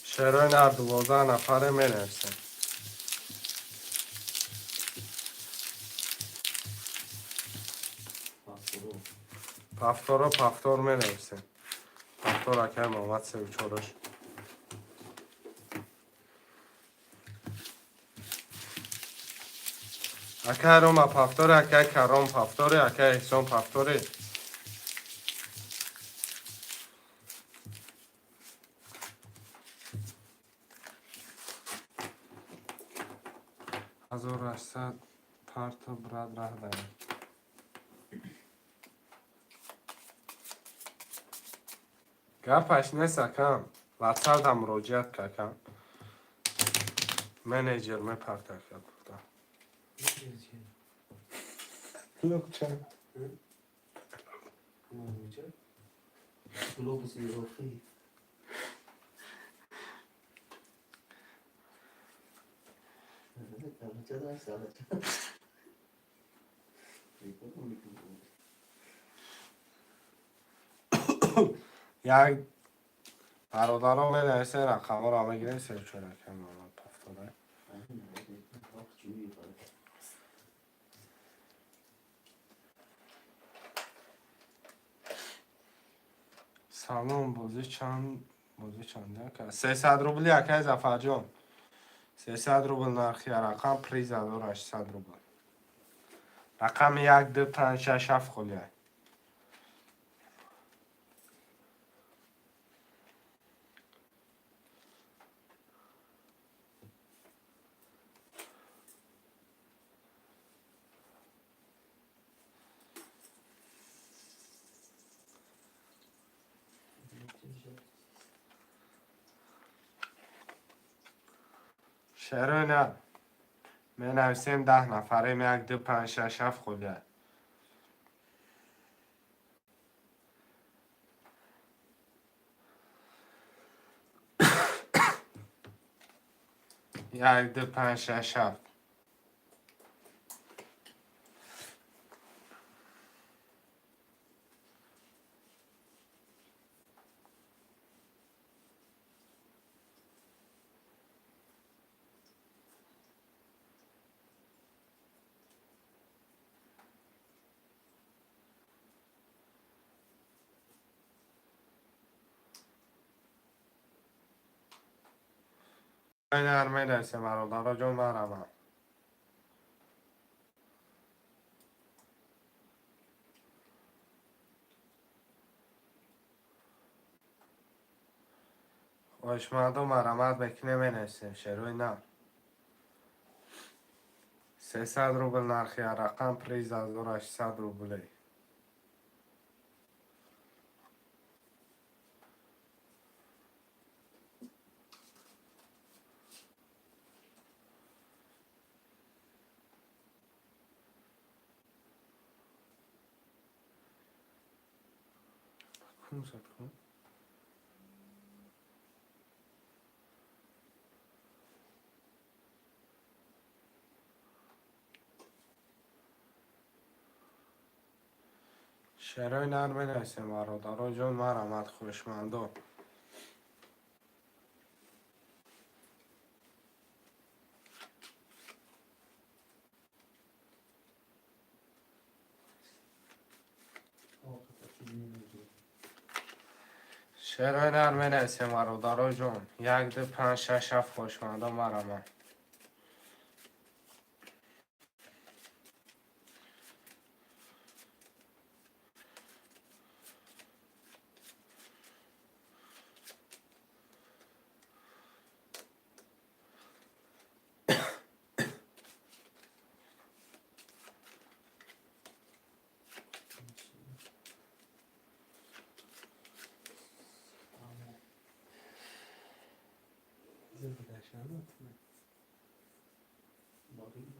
Шерои нар 12 нафаре менависем. Пафторо. Пафторо, пафтор менависем. Пафтор, акай Муҳаммад, севу чораш. Акай Рома пафтори, акай Каром пафтори, акай Эҳсон пафтори. 1800 парто, брат, раҳ даем. Гапаш нест, акам. Ватсапда муроҷиат ка, акам. Менеҷер мепарта, ака, гуфта. Лукча. Глобуси Ироқӣ. Як бародаро менависен, рақамҳоро мегирем, севу чор, акам Муҳаммад пафтора. Салом, бозӣ чанд, бозӣ чанд, ака? 300 рубли, акай Зафарҷон. 300 рубл нархи рақам, приз 1800 рубл. Рақами як, ду, панҷ, шаш, ҳафт холия. Шерои нар менависем, 10 нафарем, як, ду, панҷ, шаш, ҳафт холия. Як, ду, панҷ, шаш, ҳафт. Нар менависем, бародаро ҷон, марамам. Хоҳишмандо, марамат мекунем, менависем. Шерои нар, 300 рубл нархи рақам, приз 1800 рублей. Кун кун. Шерои нар менависем, бародаро ҷон, марамат, хоҳишмандо. Шерои нар менависем, бародаро ҷон, як, ду, панҷ, шаш, ҳафт, хоҳишмандо, марамат. Bakayım.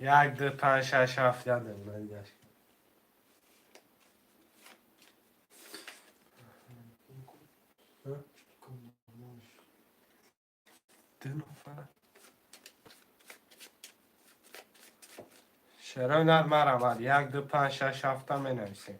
Як, ду, панҷ, шаш, ҳафт. Ядем. Hı? Нормально. Ду нафар. Шерои нар, марамад, як, ду, панҷ, шаш, ҳафта менависем.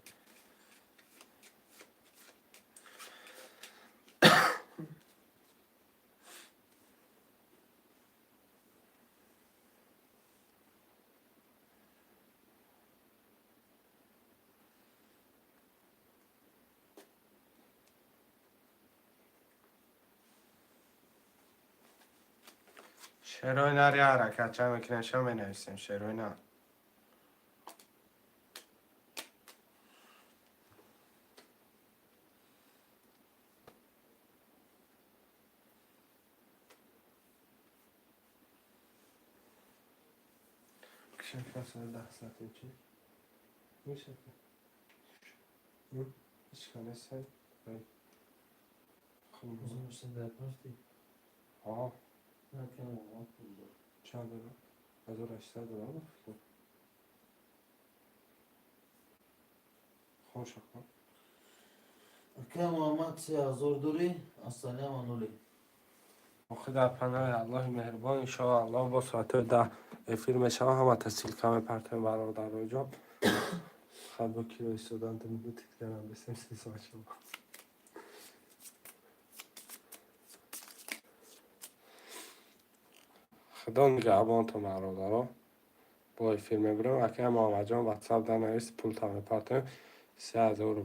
Шерои нар, я ҳаракатча мекунем, ша менависем, шерои нар. Кишафасада чи меша? Ҳеч Узун дар партӣ. Ҳа. На, кам Муҳаммад пул дор. Чанд дорад? 1800 доллар ба фикр. Хоша кун. Ака Муҳаммад, 3000 дорӣ, ассалям нули. Охи, дар паноҳи Аллоҳи меҳрубон, иншоаллоҳ, бо соатҳои 10 эфир мешавам, ҳама ссылка мепартоем, бародароҷон. Хабо киро истодан 2 минути дигарам бесем, 3 соат шуд. Худо нигаҳбонтон, бародаро, бо эфир мебурем. Акай Муҳаммадҷон, ватсап данавис, пулта мепартоем, 3000 рубл.